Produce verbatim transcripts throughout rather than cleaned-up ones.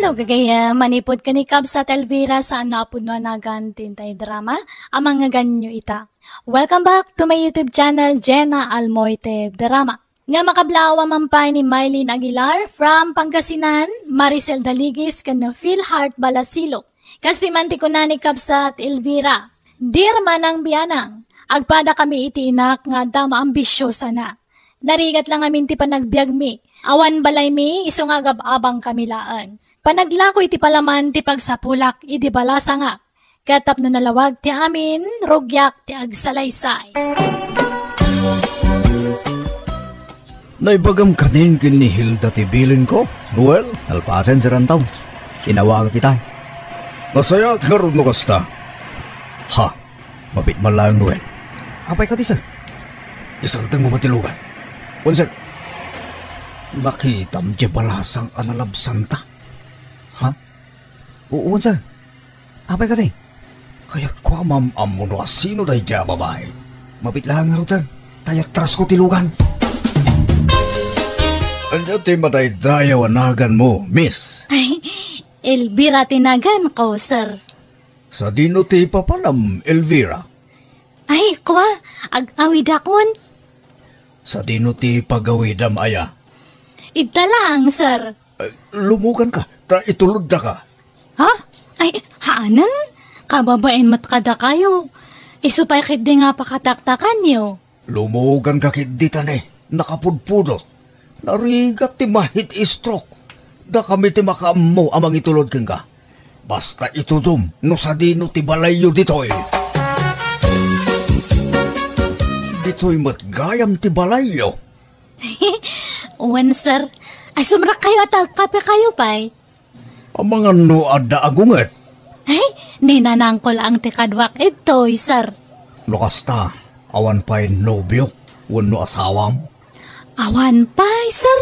Gagayyem, manipud ken ni Kabsat Elvira, saan a pudno a nagan ti intay drama a mangngeganyo ita. Welcome back to my YouTube channel, Jenna Almoite Drama. Nga makablawa man pay ni Mylene Aguilar from Pangasinan, Maricel Daligis ken Phil Heart Balasilo. Kastoy man ti kuna ni Kabsat Elvira, "Dear Manang Bianang, agpada kami iti inak nga adda maambisiosana. Narigat lang amin ti panagbiagmi. Awan balaymi, isu nga agab-abang kami laeng. Panaglako iti palaman ti pagsapulak idi balasangak. Ket tapno nalawag ti amin, rugiak ti agsalaysay." Naibagam kanin ken ni Hilda ti bilinko. Noel, nalpasen, Sir Anton. Inawagak ita. Nasayaat ngarud no kasta. Ha? Mabit man laeng, Noel. Apay kadi, sir? Isardengmo met ti lugan. Wen, sir. Nakitam diay balasang a nalabsanta? Ha? Wen, sir. Apay kadi? Kayatko a maam-ammo no asino daydiay a babai. Mabit laeng ngarud, sir. Ta iyatrasko ti lugan. Ania ti madaydayaw a naganmo, miss? Ay, Elvira ti naganko, sir. Sadino ti papanam, Elvira? Ay, kua, ag-awidakon. Sadino ti pagawidam, aya? Ita laeng, sir. Eh, lumuganka, ta ituloddaka. Ha? Ay, haanen? Kababain met kadakayo. Isu pay ketdi nga pakataktakanyo. Lumuganka ketdi ta ne, nakapudpudot. Narigat ti ma-heat stroke. Dakami ti makaammo a mangitulod kenka. Basta itudom no sadino ti balayyo ditoy. Ditoy met gayam ti balayyo. Wen, sir. Ay, sumrekkayo a ta agkapekayo pay. Amangan no adda agunget? Ay, ni nanangko laeng ti kaduak idtoy, sir. No kasta, awan pay nobio wenno asawam? Awan pay, sir.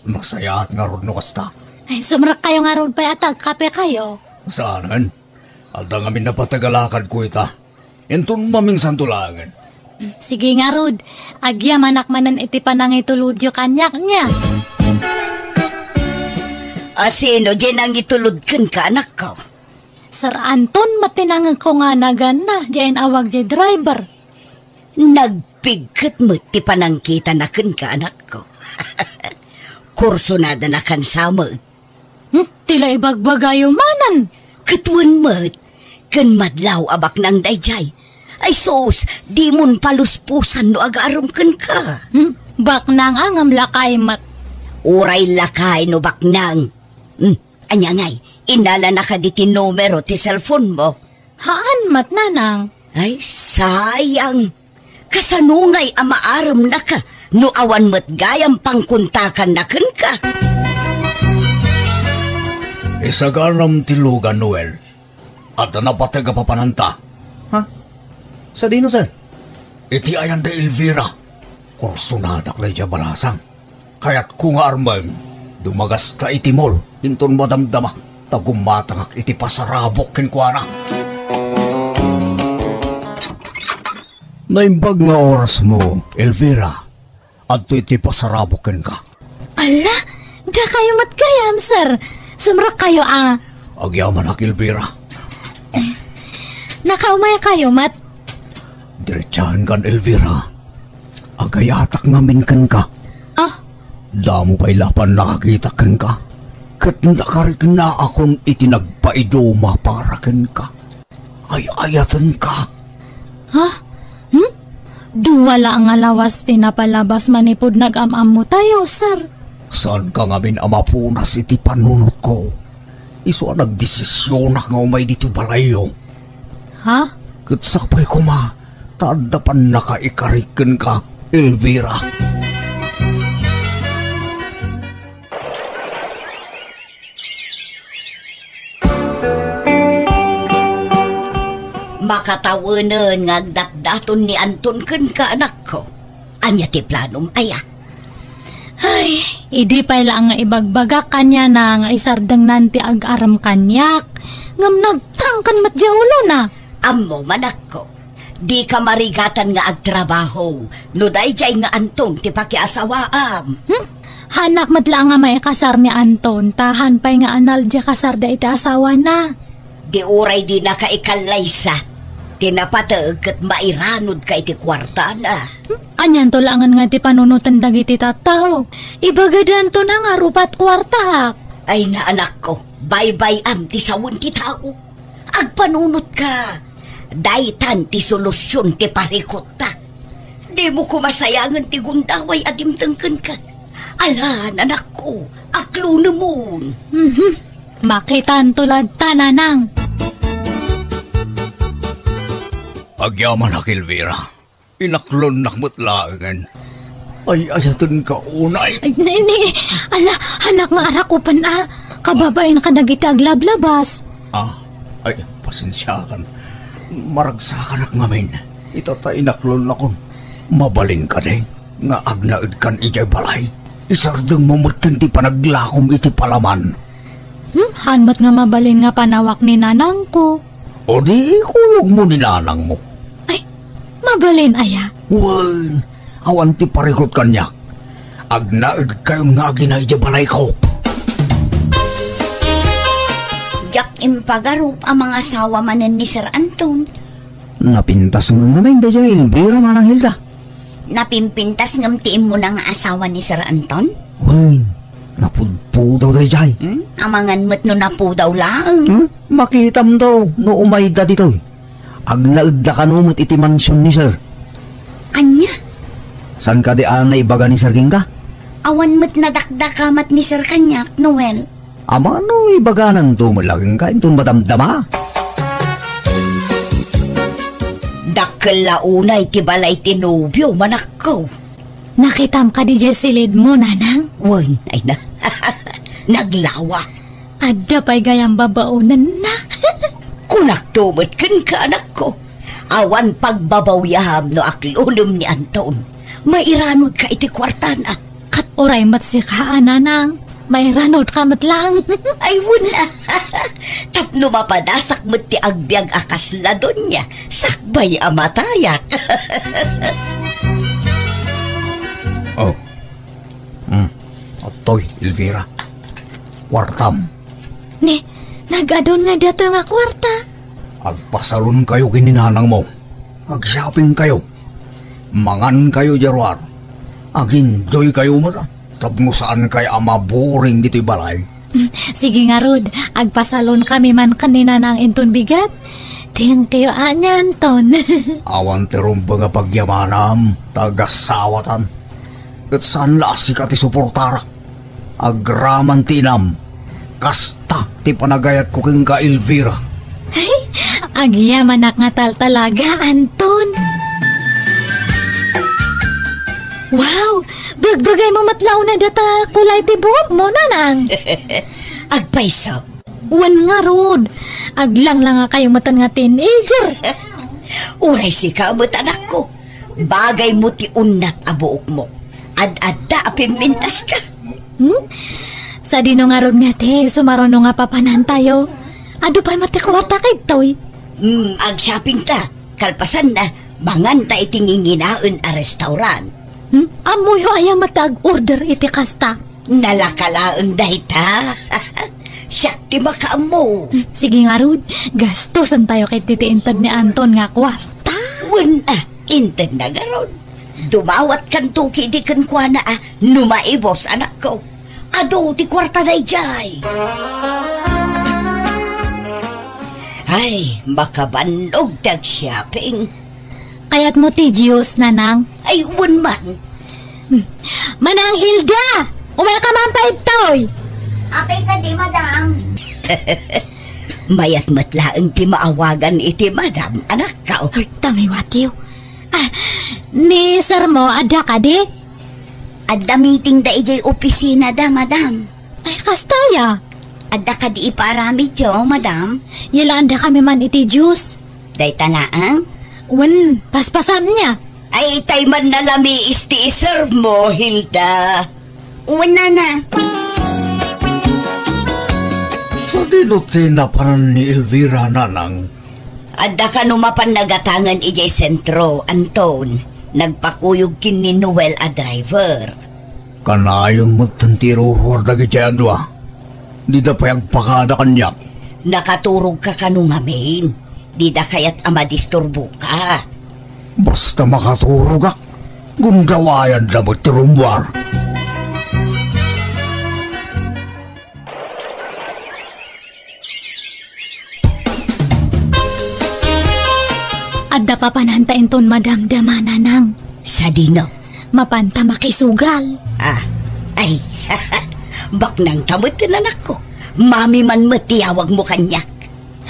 Nasayaat ngarud no kasta. Ay, sumrekkayo ngarud pay a ta agkapekayo. Saanen? Adda ngamin napateg a lakadko ita. Inton mamingsanto laengen. Sige ngarud, agyamanak manen iti panangitulodyo kaniak, nia? A sino diay nangitulod kenka, anakko? Sir Anton met ti nangegko nga naganna, diay inawag diay driver. Nagpigket met ti panangkitana kenka, anakko. Kursunadana kan samek. Hmm, ti la ibagbagayo manen. Ket wen met, ken madlaw a baknang daydiay. Ay sus, dimon paluspusan no agaarem kenka. Hmm, baknang a ngem lakay met. Uray lakay no baknang. Hmm, ania ngay, innalanaka diti numero ti cellphone mo? Haan met, nanang. Ay, sayang. Kasano ngay a maaremnaka no awan met gayam pangkontakanna kenka? Isaganam ti lugan, Noel. Adda napateg a papananta. Ha? Sadino, sir? Iti ayan da Elvira. Kursunadak daydiay a balasang. Kayatko nga armem, dumagasta iti mall, inton madamdama, ta gumatangak iti pasarabok kenkuana. Naimbag nga orasmo, Elvira. Adto iti pasarabok kenka. Ala, dakayo met gayam, sir. Sumrekkayo a. Agyamanak, Elvira. Nakaumaykayo met. Diretsahankan, Elvira. Agayatak ngamin kenka. Ah? Damo pay la pannakakitak kenka. Ket nakariknaakon iti nagpaiduma para kenka. Ay-ayatenka. Ha? Hmm? Dua la nga lawas ti napalabas manipud nag-am-ammotayo, sir. Saanka ngamin a mapunas iti panunotko. Isu a nagdesisionak nga umay ditoy balayyo. Ha? Ket sapay koma, ta adda pannakaikarik kenka, Elvira. Makatawenen nga agdatdaton ni Anton kenka, anakko. Ania ti planom, aya? Ay, idi pay la nga ibagbagak kaniana nga isardengnan ti agarem kaniak, ngem nagtangken met diay ulona. Ammom, anakko, dika marigatan nga agtrabaho no daydiay nga Anton ti pakiasawaam. Hmm? Haanak met la nga maikasar ni Anton, ta haan pay nga anal diay kasarda iti asawana. Di uray dinaka ikallaysa, ti napateg ket mairanudka iti kuartana. Hmm? Anianto laengen nga ti panunoten dagiti tattao? Ibagada Anton a nga rupat kuartaak. Ay, anakko, baybay-am ti sawen ti tao. Agpanunotka. Daytan ti solusion ti parikutta. Dimo koma sayangen ti gundaway a dimteng kenka. Alan, anakko, aklonemon. Mhm. Makitanto latta, nanang. Agyamanak, Elvira. Inaklonnak met laengen. Ay, ayatenka unay. Ay, ni, ni, ala, anak nga arakupen a. Kababain kadagiti aglablabas. Ah, ay, pasensiakan. Maragsakanak ngamin. Ita ta inaklonnakon. Mabalin kadi nga agnaedkan idiay balay? Isardengmo metten ti panaglakom iti palaman. Hmm, haan met nga mabalin nga panawak ni nanangko. O di ikuyogmo ni nanangmo. Ay, mabalin aya? Wen, awan ti parikut kaniak. Agnaedkayon nga agina idiay balayko. Diak impagarup a mangasawa manen ni Sir Anton. Napintas ngamin daydiay Elvira, Manang Hilda. Napimpintas ngem ti immuna nga asawa ni Sir Anton? Wen, napudpudaw daydiay. Hmm? Amangan met no napudaw laeng. Hmm? Makitam daw no umayda ditoy. Agnaedda kano met iti mansion ni Sir. Ania? Saan kadi a naibaga ni Sir kenka? Awan met nadakdakamat ni Sir kaniak, Noel. Amano ibagananto met la kenka inton madamdama? Dakkel la unay ti balay ti nobio, manakko. Nakitam kadi diay silidmo, nanang? Wen, ay na. Naglawa. Adda pay gayam babaonenna. Kunakto met kenka, anakko. Awan pagbabawiam no aklonem ni Anton. Mairanudka iti kuartana. Ket uray met sika a, nanang, mairanudka met laeng. Ay, wen a. Tapno mapadasak met ti agbiag a kasla donia, sakbay a matayak. Oh. Hmm. Adtoy, Elvira. Kuartam. Ni, nag-adun nga datoy nga kuarta. Agpasalonkayo ken ni nanangmo. Agshoppingkayo. Mangankayo diay ruar. Ag-enjoykayo met, ah. Tapno saankayo a maboring ditoy balay. Sige ngarud, agpasalonkami man ken ni nanang inton bigat. Thank you, anianton. Awan ti rumbeng a pagyamanam, ta agasawatan. Ket saan la a sika ti suportarak. Agraman ti inam. Kasta ti panagayatko kenka, Elvira. Ay, agyamanak nga taltalaga, Anton. Wow! Bagbagaymo met la unay data kulay ti buokmo, nanang. Agpayso. Wen ngarud, aglanglangakayo metten nga teenager. Uray sika met, anakko. Bagaymo ti unnat a buokmo. Ad-adda a pimmintaska. Hmm? Sadino ngarud nga ti sumaruno nga papanantayo? Adu pay met ti kuarta kadtoy. Hmm, agshoppingta. Kalpasanna, manganta iti nginginaen a restaurant. Hmm? Ammoyo aya met ti ag-order iti kasta? Nalaka laeng dayta. Siak ti makaammo. Hmm, sige ngarud, gastusentayo ket ti inted ni Anton nga kuarta. Wen a, intedna ngarud. Dumawatkanto ketdi kenkuana a no maibus, anakko. Adu ti kuarta daydiay. Ay, makabannog ti agshopping. Kayatmo ti juice, nanang? Ay, wen man. Hmm. Manang Hilda! Umayka man pay ditoy! Apay kadi, madam? Mayat met laeng ti maawagan iti madam, anakko. Ay, tangiwatiw. Ah, ni sirmo, adda kadi? Adda meetingda idiay opisinada, madam. Ay, kasta aya? Adda kadi ipaaramidyo, madam? Yalaandakami man iti juice. Dayta laeng? Wen, paspasam nia. Ay, itay man nalamiis ti iservemo, Hilda. Wen, nana. Sadino ti napanan ni Elvira, nanang? Adda kano mapan nagatangen idiay sentro, Anton. Nagpakuyog ken ni Noel a driver. Kanayon met ti iruruar dagiti a dua. Dida pay agpakada kaniak. Nakaturogka kano ngamin? Dida kayat a madisturboka. Basta makaturogak, gundawayanda met ti rummuar. Adda papananta inton madamdama, Nanang. Sadino? Mapanta makisugal. Ah, ay, baknangta met, anakko. Mami man met ti awagmo kaniak.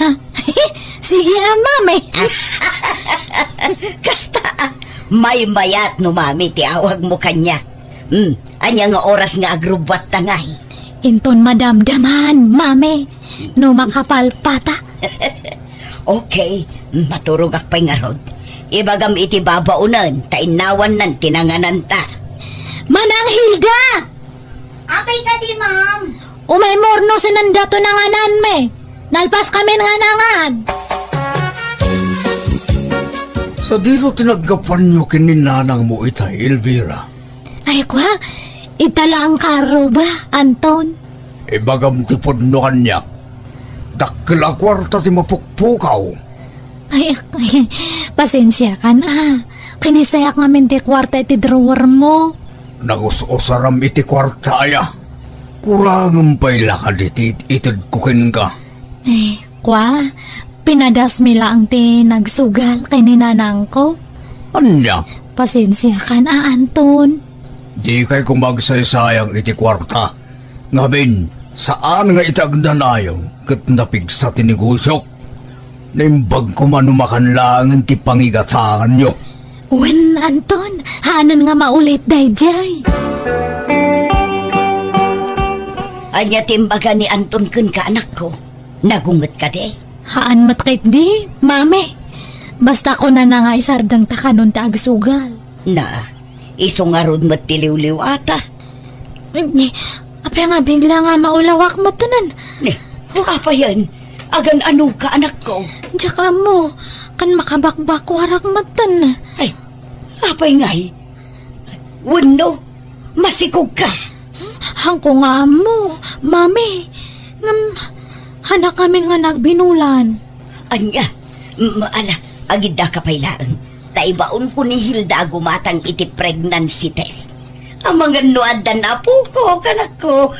Ha? Sige, a, Mami. Kasta, a, maymayat no Mami ti awagmo kaniak. Hmm, ania nga oras nga agrubbuatta ngay? Inton madamdaman, Mami, no makapalpata. Okay, maturogak pay ngarud. Ibagam iti babaonen, ta innawannan ti nangananta. Manang Hilda! Apay kadi, ma'am? Umay murno, sinanda to nangananmi. Nalpas kami nga nangan. Sadino ti naggapuanyo ken ni nanangmo itay, Elvira? Ay, kwa, ita laeng karro ba, Anton? Ibagam ti pudno kaniak. Dakkel a kuarta ti mapukpukaw. Ay, ay, pasensiakan, a. Kinisayak ngamin ti kuarta iti drawer mo. Nagus-usaram iti kuarta, aya. Kurangem pay la kaditi it-itedko kenka. Eh, kwa, pinadasmi laeng ti nagsugal ken ni nanangko. Ania? Pasensiakan, a, Anton. Dikay koma agsaysayang iti kuarta. Ngamin, saan nga iti agnanayon ket napigsa ti negosyok. Naimbag koma no makan laengen ti pangigatanganyo. Wen, Anton, hanen nga maulit daydiay. Ania ti imbaga ni Anton kenka, anakko? Nagunget kadi? Haan met ketdi, Mami. Basta kunana nga isardengta kanon ti agsugal. Na, isu ngarud met ti liwliwata. Ni, apay nga bigla nga maulawak metten? Ni, apayen? Agan-anoka, anakko? Diak ammo, kan makabakbakuarak metten. Ay, apay ngay? Wenno, masikogka? Haanko nga ammo, Mami. Ngem, hanak amin nga nagbinulan. Ania? M-, ala, agiddaka pay laeng. Ta ibaonko ni Hilda a gumatang iti pregnancy test. Amangan no addan apoko, kanakko.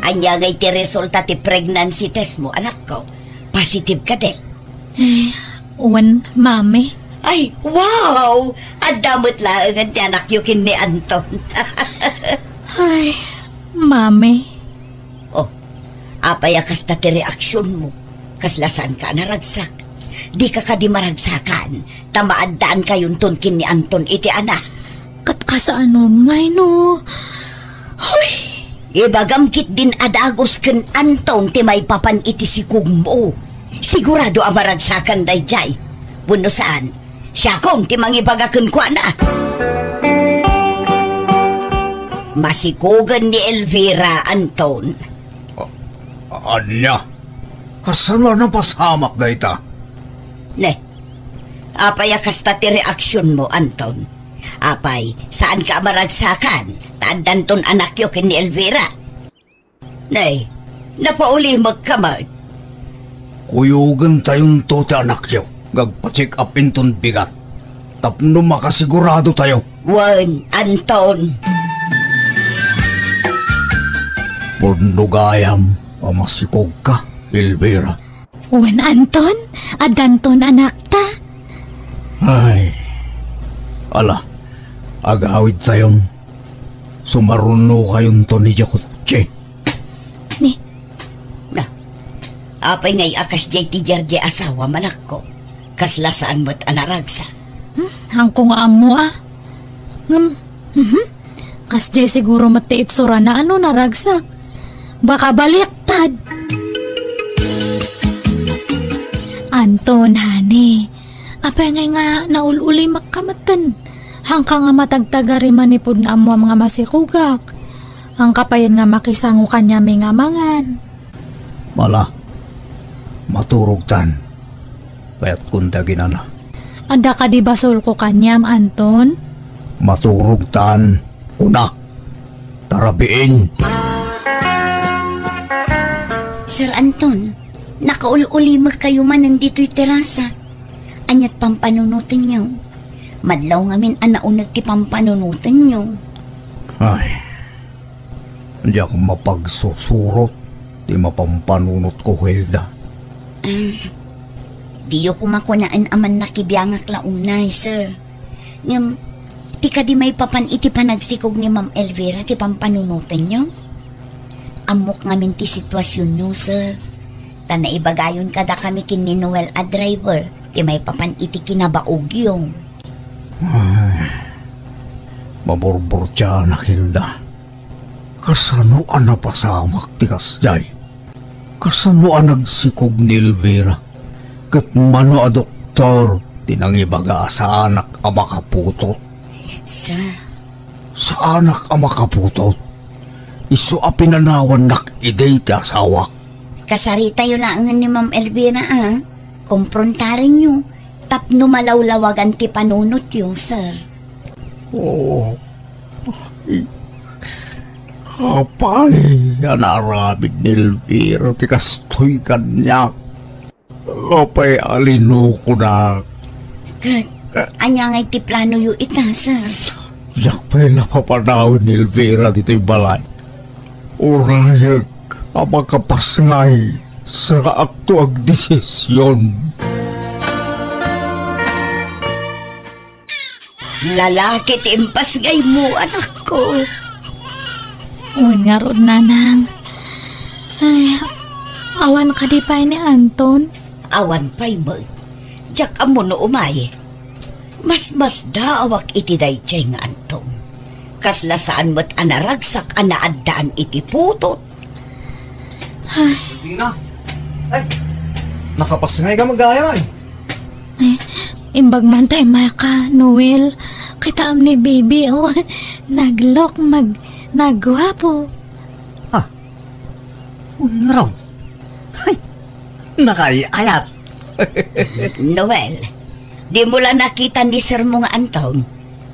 Ania ngay ti resulta ti pregnancy test mo, anakko? Positive kadi? Eh, wen, Mami. Ay, wow! Adda met laengen ti anakyo ken ni Anton. Ay, Mami. Oh, apay a kasta ti reaksionmo? Kasla saanka a naragsak? Dika kadi maragsakan, ta maaddaankayo inton ken ni Anton iti anak. Ket kasano ngay no? Hoy! Ibagam ketdin a dagus ken Anton ti maipapan iti sikogmo. Sigurado a maragsakan daydiay. Wenno saan, siakon ti mangibaga kenkuana. Masikogen ni Elvira, Anton. A-, ania? Kasano a napasamak dayta? Ne, apay a kasta ti reaksionmo, Anton? Apay, saanka a maragsakan, ta addanton anakyo ken ni Elvira? Nay, napaulimekka met. Kuyogentayonto ti anakyo nga agpa-check up inton bigat tapno makasiguradotayo. Wen, Anton. Pudno gayam a masikogka, Elvira. Wen, Anton, addanton anakta. Ay, ala, agawidtayon. Sumarunokayonton idiay kotse. Ni? Na, apay ngay a kasdiay ti diardiay asawam, anakko? Kasla saan met a naragsak? Hmm, haanko nga ammo, a. Ngem, mhm. Kasdiay siguro met ti itsurana no naragsak. Baka baliktad. Anton, honey, apay ngay nga naul-ulimekka metten? Haanka nga matagtagari manipud nga ammoam nga masikogak. Haanka payen nga makisango kaniami nga mangan. Mala, maturogtan. Kayatkon ti aginana. Adda kadi basolko kaniam, Anton? Maturogtan, kunak. Tarabiin. Sir Anton, nakaul-ulimekkayo manen ditoy terasa. Aniat pampanunotenyo? Madlaw ngamin a nauneg ti pampanunotenyo. Ay, diak mapagsusurot ti mapanpanunotko, Hilda. Ah, diyo koma kunaen a mannakibiangak la unay, sir. Ngem, ti kadi maipapan iti panagsikog ni Ma'am Elvira ti pampanunotenyo? Ammok ngamin ti situasionyo, sir. Ta naibagayon kadakami ken ni Noel a driver ti maipapan iti kinabaogyo. Ay, maburburtianak, Hilda. Kasano a napasamak ti kasdiay? Kasano a nagsikog ni Elvira ket mano a doktor ti nangibaga a saanak a makaputot? Sa- Saanak a makaputot? Isu a pinanawannak idi ti asawak. Kasaritayo laengen ni Ma'am Elvira, a. Komprontarenyo tapno malawlawagan ti panunotyo, sir. Oo. Apay a naaramid ni Elvira ti kastoy kaniak? Apay a linukonak? Ket ania ngay ti planoyo ita, sir? Diak pay la papanawen ni Elvira ditoy balay. Urayek a makapasngay, saka agto agdesision. Lalaki ti impasngaymo, anakko. Wen ngarud, nanang. Ay, awan kadi pay ni Anton? Awan pay met. Diak ammo no umay. Masmasdaawak iti daydiay nga Anton. Kasla saan met a naragsak a naaddaan iti putot. Ay. Dina. Ay, nakapasngay ka, magayam, ay. Ay, imbag man tay maka, Noel. Kitaem ni Baby, oh. Naglook, mag-, nagguapo. Ha? Unraw. Ay, nakaayat. Noel, dimo la nakita ni sir mo nga Anton?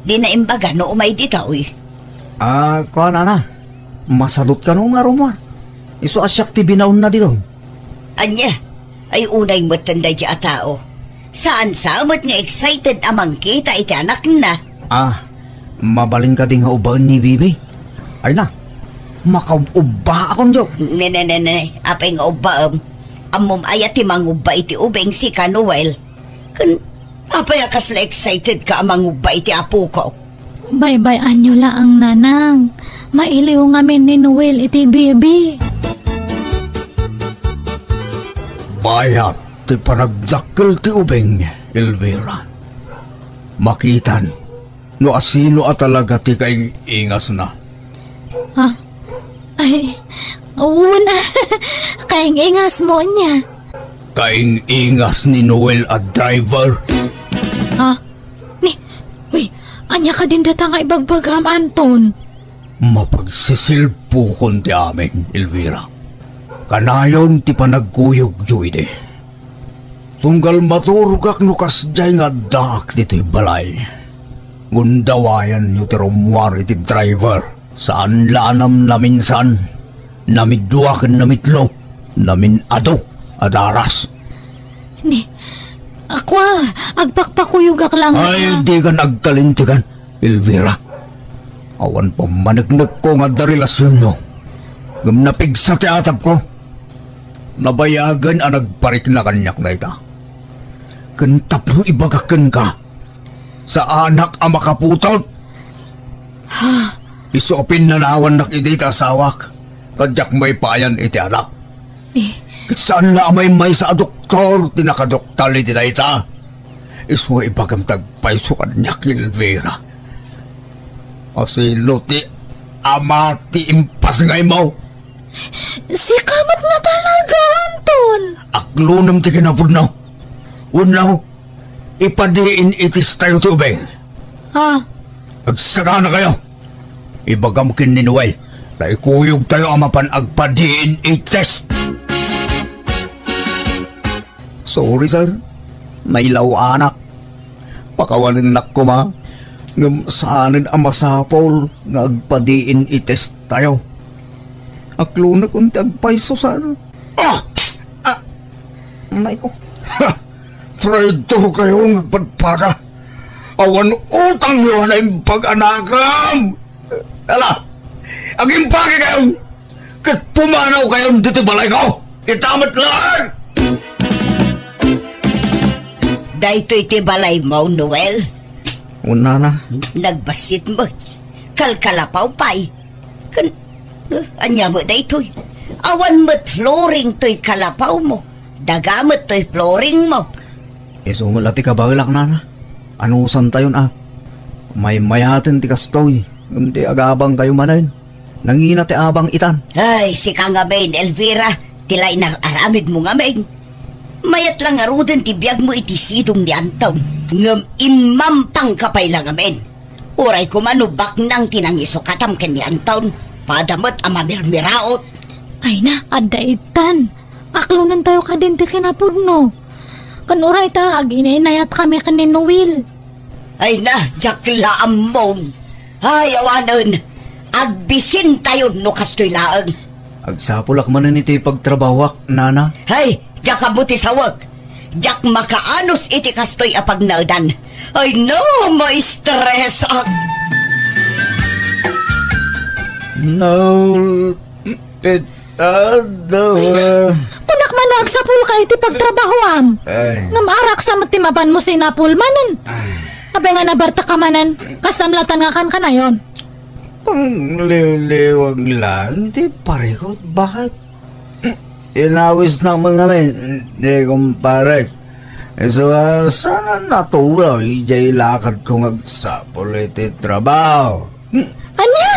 Dina imbaga no umay ditoy? Ah, kuan, ana. Masadut kano nga rumor. Isu a siak ti binaonna ditoy. Ania? Ay, unay metten daydi a tao. Saan sa met nga excited a mangkita iti anakna? Ah, mabalin kadi nga ubbaen ni Bibi? Ay na, makaub-ubbaakon, Jo. Ne, ne, ne, ne. Apay nga ubbaem? Ammom aya ti mangubba iti ubing, sika, Noel? Ken apay a kasla excited ka a mangubba iti apoko? Baybay-anyo laeng, nanang. Mailiw ngamin ni Noel iti Bibi. Bayat ti panagdakkel ti ubing, Elvira. Makitan no asino a talaga ti kaing-ingasna. Ha? Ay, una, kaing-ingasmo ania? Kaing-ingas ni Noel a driver. Ha? Ni, uy, ania kadin data nga ibagbagam, Anton? Mapagsisilpukon ti amin, Elvira. Kanayon ti panagkuyogyo idi. Tunggal maturogak no kasdiay nga addaak ditoy balay. Gundawayanyo ti rummuar iti driver. Saan la a namnaminsan, namidua ken namitlo, namin-adu a daras. Ni, akua, agpakpakuyogak lang. Ay, dikan agkalintegan, Elvira. Awan pammaneknekko nga adda relasionyo. Ngem napigsa ti atapko. Nabayagen a nagparikna kaniak dayta. Ken tapno ibagak kenka, saanak a makaputot. Ha? Isu a pinnanawannak idi ti asawak, ta diak maipayan iti anak. Eh. Ket saan la a maymaysa a doktor ti nakadoktal iti dayta. Isu a ibagam ti agpayso kaniak, Elvira. Asino ti ama ti impasngaymo? Sika met nga talaga, Anton! Aklonem ti kinapudno. Wenno, ipa-D N A test tayo ti ubing. Ha? Agsaganakayo. Ibagam ken ni Noel ta ikuyog tayo a mapan agpa-D N A test. Sorry, sir. Nailaw-anak. Pakawanennak koma, ngem saanen a masapul nga agpadiin itestayo. Aklonekon ti agpayso saan. Ah! Ah! Nay ko. Ha! Traidor kayo nga agpadpada. Awan utangyo a naimbag a nakam. Ala, agimbagi kayo ket pumanaw kayo ditoy balay ko. Ita met laeng. Daytoy ti balaymo, Noel? Unana. Nagbassit met. Kalkalapaw pay. Ken, eh, ania met daytoy? Awan met flooring toy kalapawmo. Daga met toy flooringmo. Isu met la ti kabaelak, nana. Anusantayon a. Maymayaten ti kastoy. Ngem ti agabangkayo manen. Nangina ti abang itan. Ay, sika ngamin, Elvira, ti lainar-aramidmo ngamin. Mayat la ngaruden ti biagmo iti sidong ni Anton, ngem immampangka pay la ngamin. Uray koma no baknang ti nangisukatam ken ni Anton, pada met a mamirmiraot. Ay na, adda ittan. Aklonentayo kadin ti kinapudno. Ken uray ta, aginainayat kami ken ni Noel. Ay na, diak la ammom. Ay, awanen. Agbisintayo no kastoy laeng. Agsapulak manen iti pagtrabahoak, nana. Hay, diak ammo ti sawek. Diak makaanus iti kastoy a pagnaedan. Ay no, ma-stress ak. No, pit-, Adda. Ay, kunak man no agsapulka iti pagtrabahoam. Ay. Ngem araksa met ti mapanmo sinapul manen. Ay. Apay nga nabartek ka manen, kastam latan nga kankanayon. Pangliwliwag lang ti parikot, bakit? Inawisnak man ngamin, ti kumparek. Isu a, saan a natuloy, diay lakadko nga agsapul iti trabaho. Ania?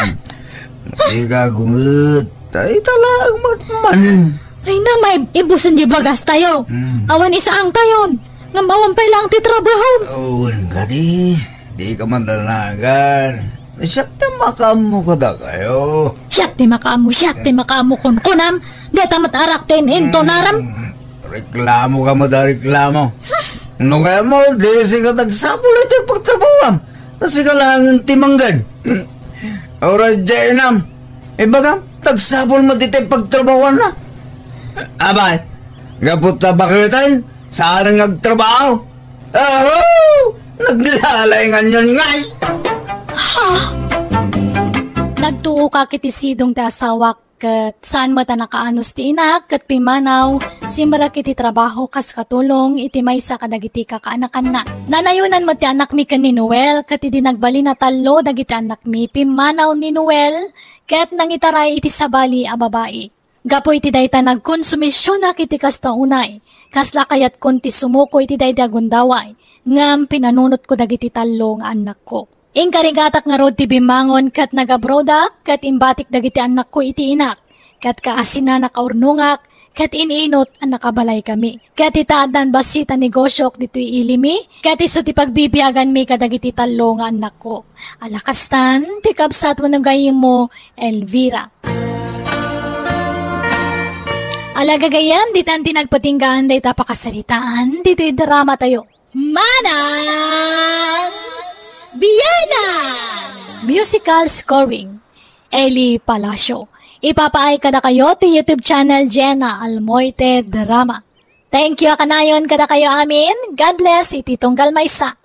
Di ka gumit. Ay, talagang matmanen. Ay na, maibusen di bagastayo. Hmm. Awan isaangtayon. Ngem awan pay laeng ti trabaho. Awan kadi. Di ka madanagan. Siak ti makaammo kadakayo. Siak ti makaammo, siak ti makaammo, kunkunam. Deta met arak ti in-intonaram. Hmm. Reklamo ka met a reklamo. No kayatmo, di sika ti agsapul iti pagtrabahoam. Ta sika laeng ti mangged. Uray diay inam. Ibagam, ti agsapul met iti pagtrabahoanna. Abay, gapu ta baketen, saan nga agtrabaho. Aho! Naglalainganyon ngay! Nagtuokak iti sidong ti asawak. Ket saan met a nakaanus ti inak ket pimmanaw, simrek iti trabaho kas katulong iti maysa kadagiti kakaanakanna. Nanayonan met ti anakmi ken ni Noel, ket idi nagbalin a tallo dagiti annakmi, pimmanaw ni Noel ket nangitaray iti sabali a babai. Gapu iti dayta, nagkonsumisionak iti kasta unay. Kasla kayatkon ti sumuko iti daydi a gundaway, ngem pinanunotko dagiti tallo nga annakko. Inkarigatak ngarud ti bimmangon ket nag-abroadak ket imbatik dagiti annakko iti inak. Ket kaasina nakaurnongak ket in-inut a nakabalaykami. Ket ita addan bassit a negosiok ditoy ilimi, ket isu ti pagbibiaganmi kadagiti tallo nga annakko. Ala kastan, ti kabsat wenno gayyemmo, Elvira. Ala gagayyem, ditan ti nagpatinggaan dayta pakasaritaan ditoy dramatayo. Manang Bianang! Musical scoring, Eli Palacio. Ipapaay kadakayo ti YouTube channel Jenna Almoite Drama. Thank you a kanayon kadakayo amin. God bless iti tunggal maysa.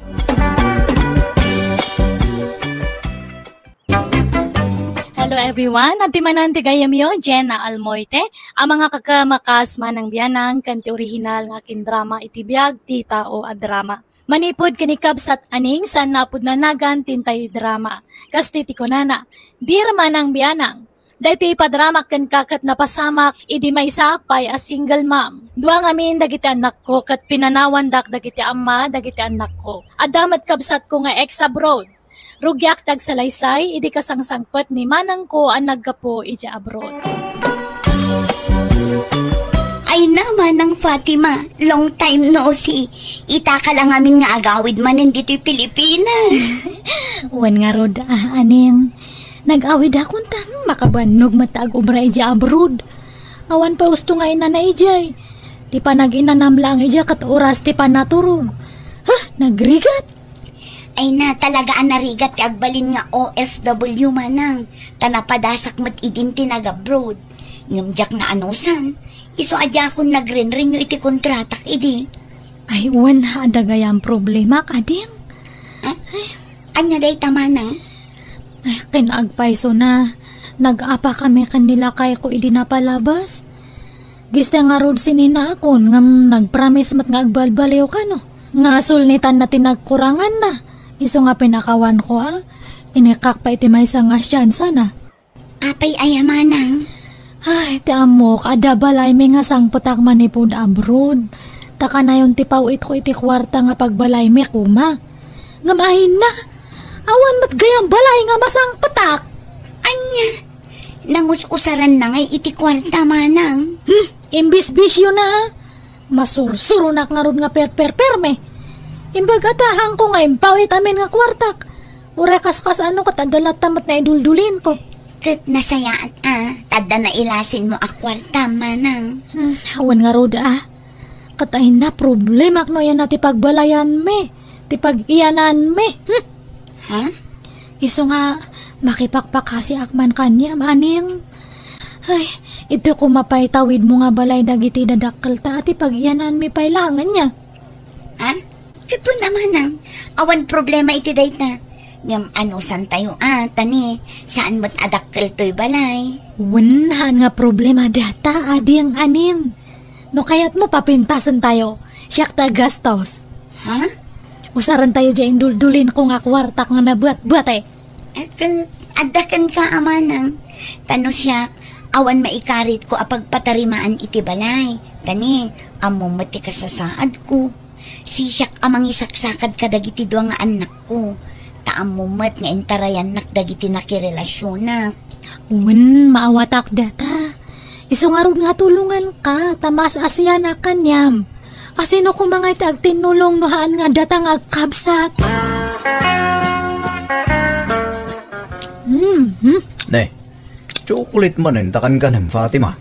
Hello everyone, adtoy manen ti gayyemyo, Jenna Almoite, a mangakakamakas Manang Bianang ken ti orihinal nga akindrama iti biag ti tao a drama. Manipud ken ni Kabsat Aning, saan a pudno a nagan ti intay drama. Kastoy ti kunana, "Dear Manang Bianang, daytoy ipadramak kenka ket napasamak idi maysaak pay a single mom. Dua ngamin dagiti annakko ket pinanawandak dagiti amma dagiti annakko. Adda met kabsatko nga ex-abroad. Rugiak ti agsalaysay idi kasangsangpet ni manangko a naggapu idiay abroad." Ay na, Manang Fatima, long time no see. Itaka la ngamin nga agawid manen ditoy Pilipinas. Wen ngarud, ah, Aning. Nag-awidakon ta makabannog met ta agubra idiay abroad. Awan pay usto nga inana idiay. Ti panag-inanam laeng idiay ket oras ti panaturog. Huh, nagrigat! Ay na, talaga a narigat ti agbalin nga O F W, manang, ta napadasak met idin ti nag-abroad. Ngem diak naanusan, isu a diakon nagrenrenew iti kontratak idi. Ay, wen, adda gayam problemak, ading. Ah? Ania dayta, manang? Ay, ken agpayso na. Nag-apa kami ken ni lakayko idi napalabas. Gista ngarud sininaakon ngem nagpromise met nga agbalbaliw kano. Nga sulnitanna ti nagkuranganna. Isu nga pinakawanko, a. Inikak pay ti maysa nga siansa na. Apay aya, manang? Ay, ti ammok, adda balaymi nga sangpetak manipud abroad. Ta kanayon ti paw-itko iti kuarta nga pagbalaymi koma. Ngem ay na, awan met gayam balay nga masangpetak. Ania? Nangus-usaran na ngay iti kuarta, manang? Hmm, imbisbisyo na, a. Masursuronak ngarud nga perperperme. Imbag a ta haanko nga impaw-it amin nga kuartak. Uray kaskas ano ket adda latta met naiduldulinko. Ket nasayaat a, ta adda nailasinmo a kuarta, manang. Hmm, awan ngarud a. Ket ay na problemak no aya na ti pagbalayanmi, ti pag-iyananmi. Hmm. Ha? Isu nga, makipakpakasiak man kaniam, aning. Ay, iti koma pay tawidmo nga balay dagiti dadakkelta a ti pag-iyananmi pay laeng ania. Ha? Ket wen a, manang, awan problema iti dayta. Ngem anusantayo a, ta ni, saan met a dakkel toy balay. Wen, haan nga problema data, ading, aning. No kayatmo, papintasentayo. Siak ti aggastos. Ha? Usarentayo diay induldulinko nga kuartak nga nabuatbuat, e. Ket adda kenka a, manang. Ta no siak, awan maikaritko a pagpatarimaan iti balay. Ta ni, ammom met ti kasasaadko. Sisiak a mangisaksakad kadagiti dua nga annakko. Ta ammom met nga intarayannak dagiti nakirelasionak. Wen, maawatak data. Isu ngarud nga tulonganka, ta maas-asianak kaniam. Asino koma nga iti agtinnulong no haan nga data nga agkabsat? Hmm, hmm. Ne, chocolate manen ta kankanem, Fatima.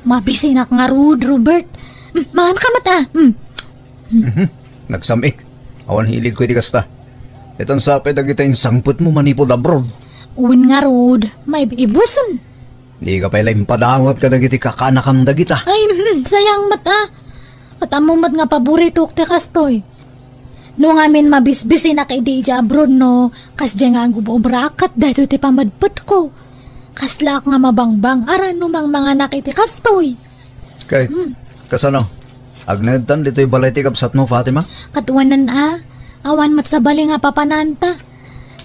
Mabisinak ngarud, Robert. Hmm, mangan ka met, a. Hmm. Mhm. Nagsam-it. Awan hiligko iti kasta. Itan sa pay dagita insangpetmo manipud abroad. Wen ngarud, maibusen. Dika pay la impadawat kadagiti kakanakam dagita. Ay, hmm, sayang met, a. Ket ammom met nga paboritok ti kastoy. No ngamin mabisbisinak idi idiay abroad no, kasdiay nga agub-ubraak ket daytoy ti pamadpetko. Kaslaak nga mabangbang-aran no mangmanganak iti kastoy. Kay, hmm, kasano? Agnaedtan ditoy balay ti kabsatmo, Fatima? Ket wen a, awan met sabali nga papananta.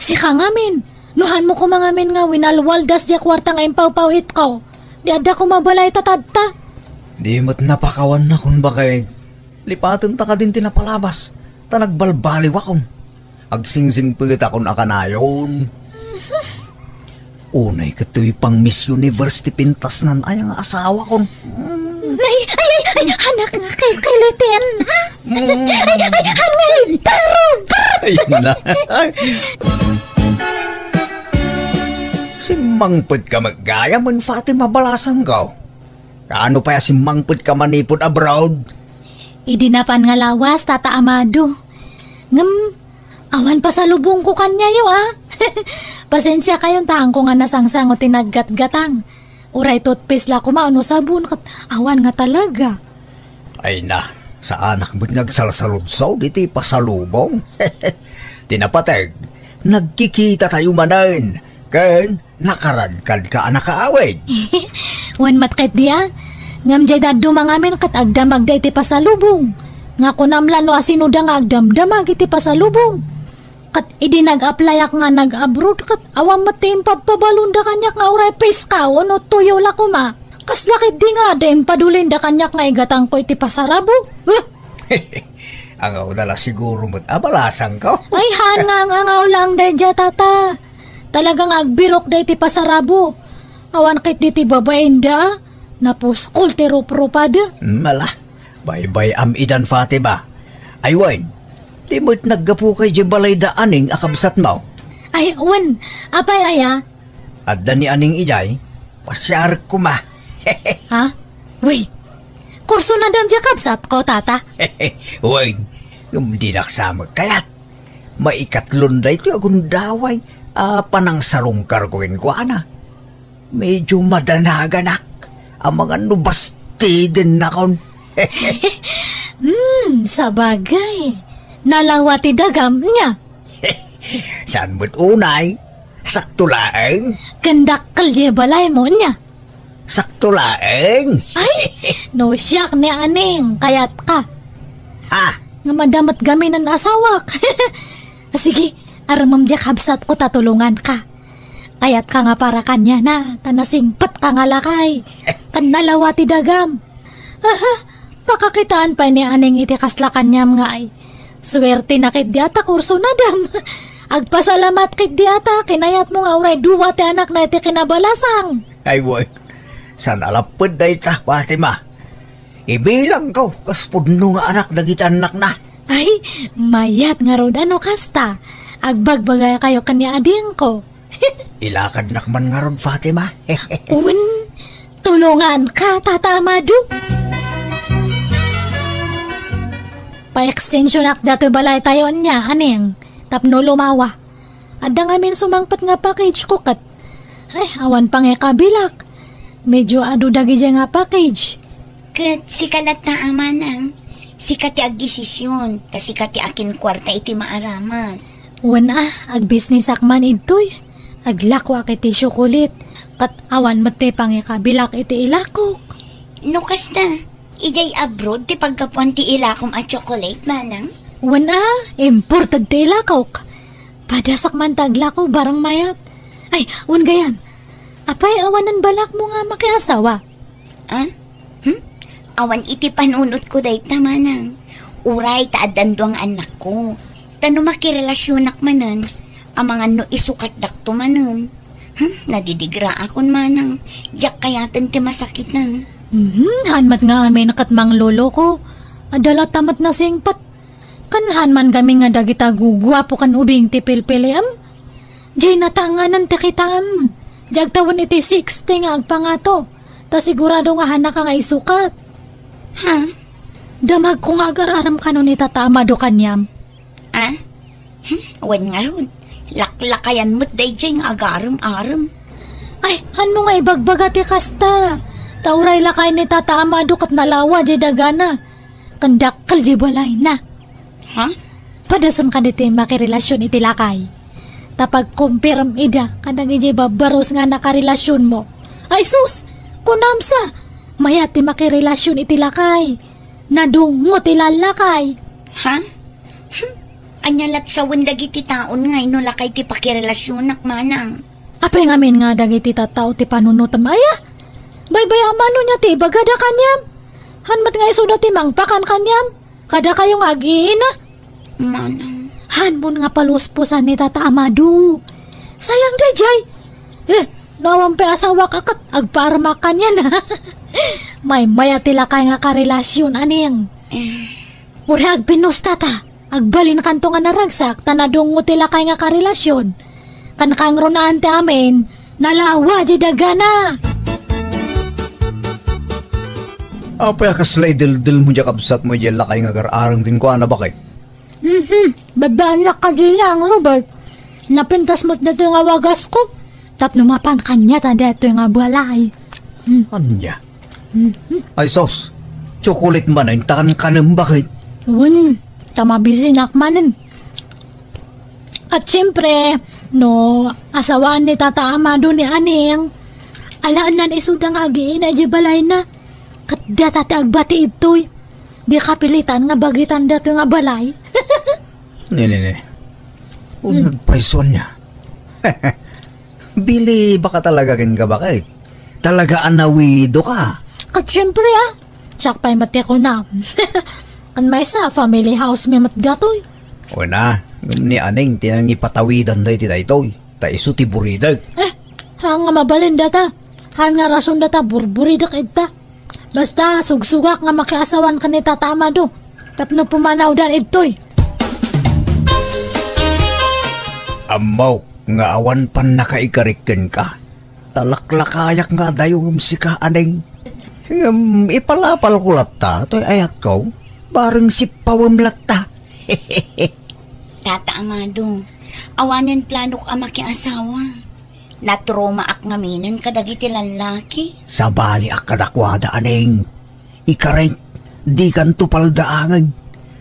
Sika ngamin, no haanmo koma ngamin nga winalwaldas diay kuarta nga impawpaw-itko, di adda koma balay ta tadta. Di met napakawannakon, baket. Lipatenta kadin ti napalabas, ta nagbalbaliwakon. Agsingsingpetakon a kanayon. Unay ket toy pang Miss Universe ti pintasnan aya nga asawakon. Ay, ay, ay, ay, anak nga kilkiliten, ha? Mm. Ay, ay, anak, tarubak! Ay, na. Simmangpetka met gayam, Fatima, balasangko. Kaano pay a simmangpetka manipud abroad? Idi napan nga lawas, Tata Amado. Ngem, awan pasalubongko kaniayo, a. Pasensiakayon ta haanko nga nasangsango ti naggatgatang. Uray toothpaste la koma wenno sabon ket awan nga talaga. Ay na, saanak met nga agsalsaludsod iti pasalubong. Ti napateg, nagkikitatayo manen, ken nakaradkadka a nakaawid. Wen met ketdi a. Ngem diay dadduma ngamin ket agdamagda iti pasalubong. Nga kunam la no asinoda nga agdamdamag iti pasalubong. Ket idi nag-applyak nga nag-abroad ket awan met ti impabpabalonda kaniak nga uray piskaw wenno tuyo la koma. Kasla ketdi nga adda impadulinda kaniak nga igatangko iti pasarabo. Huh! Angawda la siguro met a balasangko. Ay, haan nga ang-angaw laeng daydiay, Tata. Talaga nga agbirokda iti pasarabo. Awan ketdi ti babainda, a. Napuskol ti ruprupada. Mala, baybay-am idan, Fatima. Ay wen, di met naggapuka idiay balayda Aning a kabsatmo? Ay, wen, apay aya? Adda ni Aning idiay, pasiarek koma. Ha? Wen, kursunadam diay kabsatko, Tata? Wen, ngem dinak sa met kayat. Maikatlon daytoy a gundaway a panangsarungkarko kenkuana. Medyo madanaganak. Amangan no bastidennakon. Hmm, sabagay. Nalawa ti dagam nia. Saan met unay? Sakto laeng? Ken dakkel diay balaymo nia. Sakto laeng? Ay, no siak ni Aning, kayatka. Ha? Nga madamot gamin an asawak. Sige, armem diay kabsatko ta tulonganka. Kayatka nga para kaniana, ta nasingpetka nga lakay. Ken nalawa ti dagam. Aha, pakakitaan pay ni Aning iti kasla kaniam nga ay. Suertena ketdi a ta kursunadam. Agpasalamat ketdi a ta kinayatmo nga uray dua ti anakna iti kinabalasang. Ay, wen. Saan a lapped dayta, Fatima. Ibilangko kas pudno nga anak dagiti annakna. Ay, mayat ngarud a no kasta. Agbagbagakayo ken ni Adingko. Ilakadnak man ngarud, Fatima. Wen, tulonganka, Tata Amado. Pa-extensionak datoy balaytayo ania, Aning, tapno lumawa. Adda ngamin sumangpet nga package ko ket. Ay, awan pangikabilak. Medyo adu dagidiay nga package. Ket sika latta a manang, sika ti agdesision, ta sika ti akinkuarta iti maaramat. Wen a, agbisnisak man idtoy. Aglakoak iti siokolit, ket awan met ti pangikabilak iti ilakok. No kasta, idiay abroad ti paggapuan ti ilakom a tsokolate, manang? Wen a, imported ti ilakok. Padasak man ta aglako, barang mayat. Ay, wen gayam, apay awanen balakmo nga makiasawa? Ah? Hmm? Awan iti panunotko dayta, manang. Uray ta addan dua nga annakko. Ta no makirelasionak manen, amangan no isukatdakto manen. Hmm, nadidigraakon, manang. Diak kayaten ti masakiten. Mhm, han met nga amin ket mangloloko. Adda latta met nasingpet. Ken han man gamin nga dagita guguapo ken ubing ti pilpiliam. Diay natanganan ti kitaem. Diay agtawen iti sixty nga agpangato. Ta sigurado nga hanaka nga isukat. Ha? Damagko nga agar-arem kano ni Tata Amado kaniam. Ah? Hmm? Wen ngarud, laklakayan met daydiay nga agarem-arem. Ay, hanmo nga ibagbaga ti kasta. Ta uray lakay ni Tata Amado ket nalawa diay dagana. Ken dakkel diay balayna. Ha? Padasem kadagiti makirelasion iti lakay. Ta pagkumpirem ida kadagiti babbarus nga nakarelasionmo. Ay sus! Kunam sa! Mayat ti makirelasion iti lakay. Nadungngo ti lallakay. Ha? Hmm? Ania lat sawen dagiti taon nga no lakay ti pakirelasionak, manang? Apay ngamin nga dagiti tattao ti panunotem aya? Baybay-am no nia ti ibagada kaniam? Han met nga isuda ti mangpakan kaniam? Kadakayo nga ag-iina? Manang. Hanmon nga paluspusan ni Tata Amado. Sayang daydiay. Eh, no awan pay asawak a ket agpaarmak kaniana. Maymaya ti lakay nga karelasion, Aning. Eh. Uray agpinnusta ta. Agbalinkanto nga naragsak ta nadungngo ti lakay nga karelasion. Ken kangrunaan ti amin, nalawa diay dagana. Apay a kasla ideldelmo diay kabsatmo diay lakay nga agar-arem kenkuana, baket? Mhm. Babbaannak kadi laeng, Robert. Napintas met datoy nga wagasko. Tapno mapan kaniata datoy nga balay. Hmm. Ania? Mhm. Ay sus, tsokolit manen ta kankanem, baket? Wen, ta mabisinak manen. Ket siempre, no asawaan ni Tata Amado ni Aning, alaennan isuda nga agiina idiay balayna. Ket data ti agbati idtoy. Di kapilitan nga bagitan datoy nga balay. Ne, ne, ne. Uneg pay isu ania. Bili, baka talaga kenka, baket? Talaga a nawido ka. Ket siempre, ah. Siak pay met ti kunam. Kan maysa, family house mi met datoy. Wen a, ngem ni Aning ti nangipatawidan daytoy. Ta isu ti buridek. Eh, saan nga mabalin data? Han nga rason data, burburidek ita. Basta, sugsugak nga makiasawan ken ni Tata Amado. Tapno pumanawdan idtoy. Ammok nga awan pannakaikarik kenka. Talaklakayak nga adayongem sika, Aning. Ngem ipalapalko latta toy ayatko, bareng sippawem latta. Tata Amado, awanen planok a makiasawa. Natromaak ngaminen kadagiti lallaki. Sabaliak kadakuada, Aneng. Ikarek, dikanto paldaangen.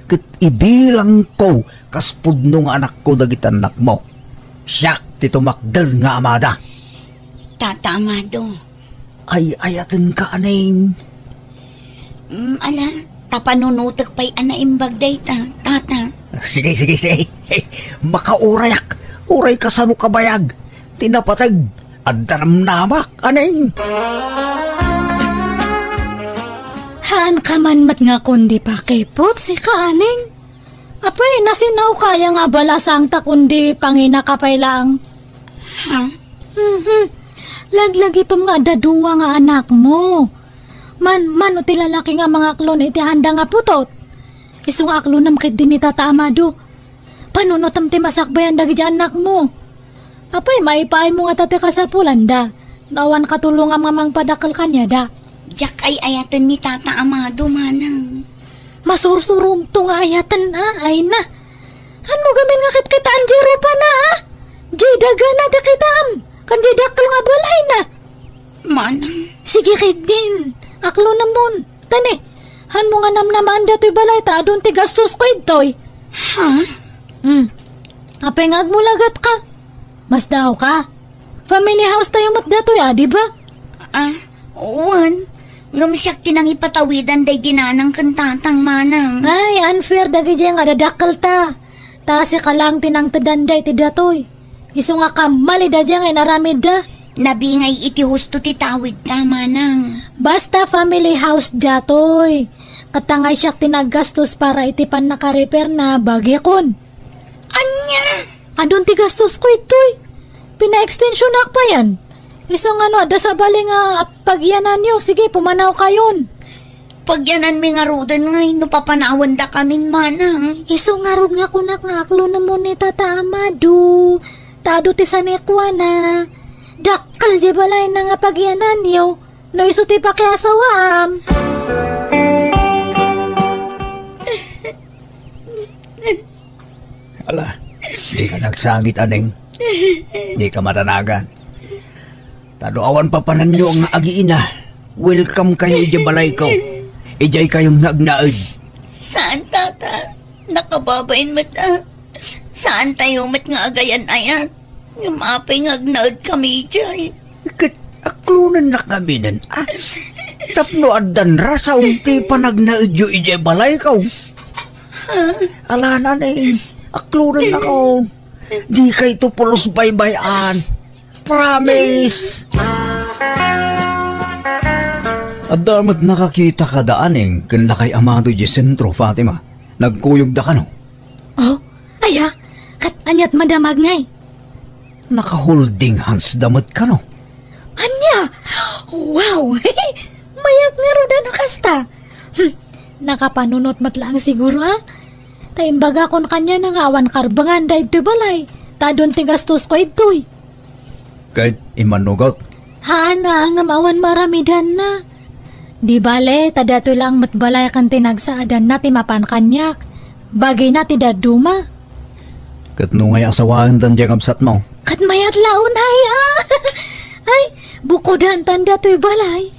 Ket ibilangko kas pudno nga anakko dagiti annakmo. Siak ti tumakder nga amada. Tata Amado. Ay-ayatenka, Aneng. Mm, ala, ta panunotek pay a naimbag dayta, tata. Sige, sige, sige. Makaurayak. Uray kasano kabayag. Ti napateg, adda namnamak, Aneng. Haanka man met nga kundi pakipot, sika, Aneng. Apay, nasinaw kaya nga abalasang ta kundi panginaka pay laeng. Ha? Mhm. Laglagipem nga adda dua nga anakmo. Man, mano ti lalaki nga mangaklon iti handa nga putot? Isu nga aklonem ketdi ni Tata Amado. Panunotem ti masakbayan dagiti annakmo. Apay, maipaaymo ngata ti kasapulanda no awan katulongam nga mangpadakkel kaniada. Diak ay-ayaten ni Tata Amado, manang. Masursurumto nga ayaten, a, ay na. Hanmo gamin nga kitkitaen diay rupana, a? Diay dagana, dakitaem. Ken diay dakkel nga balayna. Manang. Sige ketdin. Aklonemon. Tani, hanmo nga namnamaen datoy balay ta adun ti gastosko idtoy. Ha? Hmm. Apay nga agmulagat ka? Masdaaw ka? Family house tayo met datoy, a, di ba? Ah, wen. Ngem siak ti nangipatawidan daydi nanang ken tatang, manang. Ay, unfair dagiti nga dadakkel ta. Ta sika laeng ti nangtedanda iti datoy. Isu nga kammalida diay nga inaramidda. Nabingay iti husto ti tawidta, manang. Basta family house datoy. Ket ta nga siak ti naggastos para iti pannaka-repair na bagikon. Ania? Adun ti gastosko itoy. Pina-extensionak payen. Isu nga no adda sabali nga pagyananyo, sige, pumanawkayon. Pagyananmi ngaruden ngay no papanawendakamin, manang. Isu ngarud nga kunak nga aklonemon ni Tata Amado. Ta adu ti sanikuana. Dakkel diay balayna nga pagyananyo no isu ti pakiasawaam. Ala, dika nagsangit, Aneng. Dika madanagan. Ta no awan papananyo nga agiina, welcome kayo idiay balayko. Idiay kayo nga agnaed. Saan, tata? Nakababain met, a. Saan tayo met nga agayan-ayat? Ngem apay nga agnaed kami idiay? Ket aklonennak ngaminen, a. Tapno addan rason ti panagnaedyo idiay balayko. Ala, nanay, aklonennakon. Dikayto pulos baybay-an. Promise! Adda met nakakita kada Aneng ken Lakay Amado idiay sentro, Fatima. Nagkuyogda kano? Oh, aya? Ket aniat madamag ngay? Naka-holding hands da met kano? Ania? Wow! Mayat ngarud a no kasta. Hmm, nakapanunot met laeng siguro, a? Ta imbagakon kaniana nga awan karbengan daytoy balay, ta adun ti gastosko idtoy. Ket immanugot? Haan a, ngem awan maaramidanna. Di bale, ta daytoy laeng met balay ken ti nagsaadanna ti mapan kaniak. Bagina ti dadduma. Ket no ngay asawaen daydiay kabsatmo? Ket mayat la unay, a. Ay, bukodantan daytoy balay.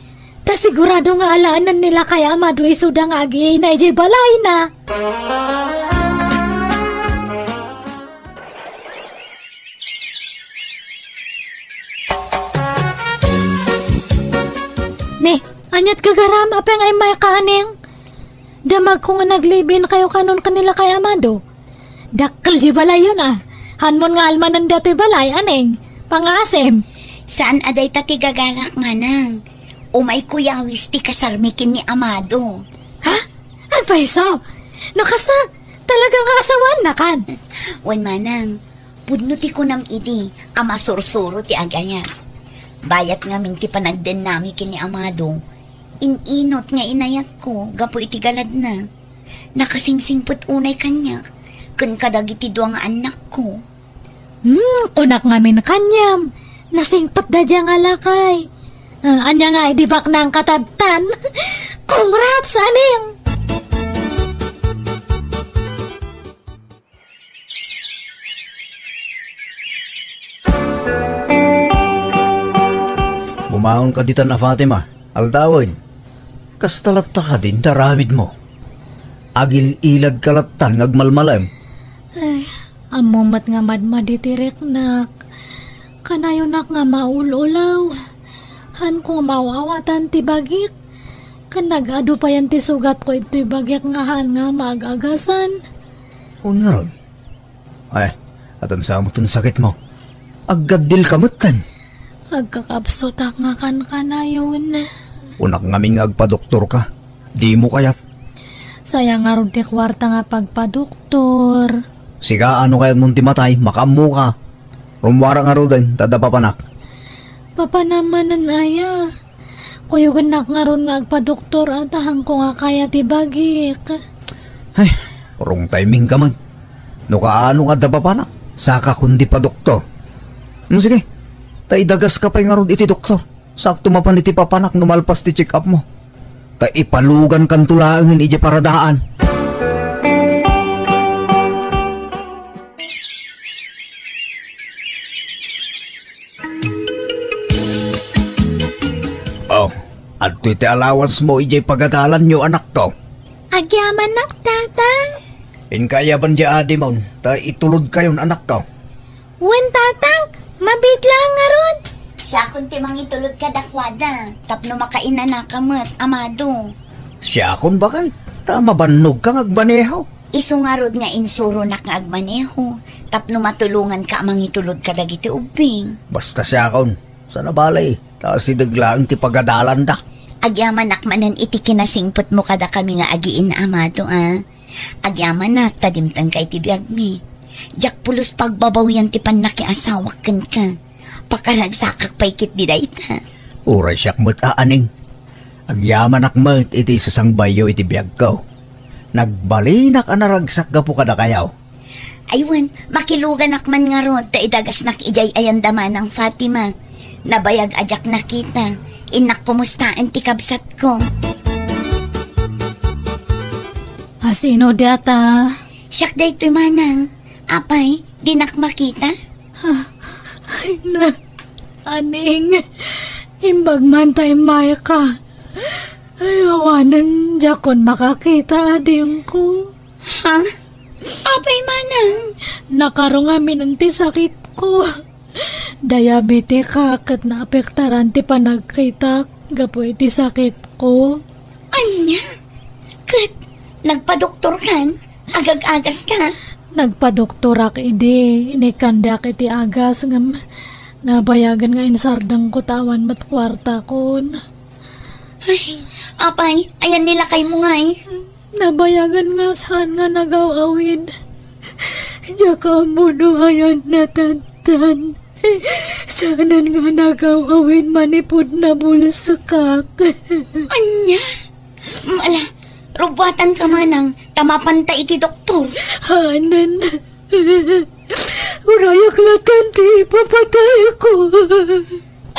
Ta sigurado nga alaenen ni Lakay Amado isuda nga agiina idiay balayna. Ne, aniat gagaram, apay nga immayka, Aneng? Damagko nga nag-live-in kayo kanon ken ni Lakay Amado. Dakkel diay balayyon, a. Hanmon nga almanen daytoy balay, Aneng. Pangasim. Saan a dayta ti gagarak, manang. Umayko yawis ti kasarmi ken ni Amado. Ha? Agpayso? No kasta, talaga nga asawaennakan? Wen, manang. Pudno ti kunam idi a masursuro ti agayat. Bayat ngamin ti panagdennami ken ni Amado, in-inot nga inayatko gapu iti galadna. Nakasingsingpet unay kaniak ken kadagiti dua nga annakko. Hmm, kunak ngamin kaniam, nasingpetda diay nga lakay. Ah, ania nga idi baknang katadtan? Congrats, Aneng! Maunka ditan a Fatima, aldawen. Kasta latta kadin ti aramidmo. Agil-iladka lattan nga agmalmalem. Ay, ammom met nga madmadi ti riknak. Kanayonak nga maul-ulaw. Haanko nga maaw-awatan ti bagik. Ken nag-adu payen ti sugatko iti bagik nga haan nga maag-agasan. Wen ngarud. Ay, atan sa met ti sakitmo. Aggaddilka metten. Agkakabsutak nga kankanayon. Kunak ngamin nga agpadoktorka. Dimo kayat. Sayang ngarud ti kuarta nga pagpadoktor. Sika, no kayatmon ti matay, makaammoka. Rummuara ngaruden, ta adda papanak. Papanam manen aya? Kuyogennak ngarud nga agpadoktor, a ta haanko nga kaya ti bagik. Ay, wrong timing ka man. No kaano nga adda papanak, saka kundi padoktor. Hmm, sige, ta idagaska pay ngarud iti doktor. Sakto mapan iti papanak no malpas ti check-up mo. Ta ipalugankanto laengen idiay paradaan. Oh, adtoy ti allowance mo idiay pagadalanyo, anakko. Agyamanak, Tatang. Inka ayaban diay adimon, ta itulodkayon, anakko. Wen, Tatang, mabiit laeng ngarud. Siakon ti mangitulod kadakuada, tapno makainanaka met, amado. Siakon, baket, ta mabannogka nga agmaneho. Isu ngarud nga insuronak nga agmaneho, tapno matulonganka a mangitulod kadagiti ubbing. Basta siakon, saan a bale, ta asideg laeng ti pagadalanda. Agyamanak manen iti kinasingpetmo kadakami nga agiinna, amado, a. Agyamanak ta dimtengka iti biagmi. Diak pulos pagbabawian ti pannakiasawak kenka. Pakaragsakak pay ketdi dayta. Uray siak met a, Aning. Agyamanak met iti sasangbayyo iti biagko. Nagbalinak a naragsak gapu kadakayo. Ay wen, makiluganak man ngarud ta idagasnak idiay ayanda Manang Fatima. Nabayag a diak nakita. Innak kumustaen ti kabsatko. A, sino dayta? Siak daytoy, Manang. Apay, dinak makita? Ay na, Aning, imbag man ta immayka. Ay, awanen, diakon makakita, adingko. Ha? Apay, Manang? Nakarong amin ti sakitko. Diabetika ket naapektaran ti panagkitak gapu iti sakitko. Ania? Ket nagpadoktorkan? Agag-agaska? Nagpadoktorak idi, inikkandiak iti agas ngem nabayagen nga insardengko ta awan met kuartakon. Ay, apay, ayan ni lakaymo ngay? Nabayagen nga saan nga nagaw-awid. Diak ammo no ayan natantan. Saanen nga nagaw-awid manipud nabulsekak. Ania? Mm, ala, rubuatan ka manang, ta mapanta iti doktor. Hanen. Urayak latan ti ipapatayko.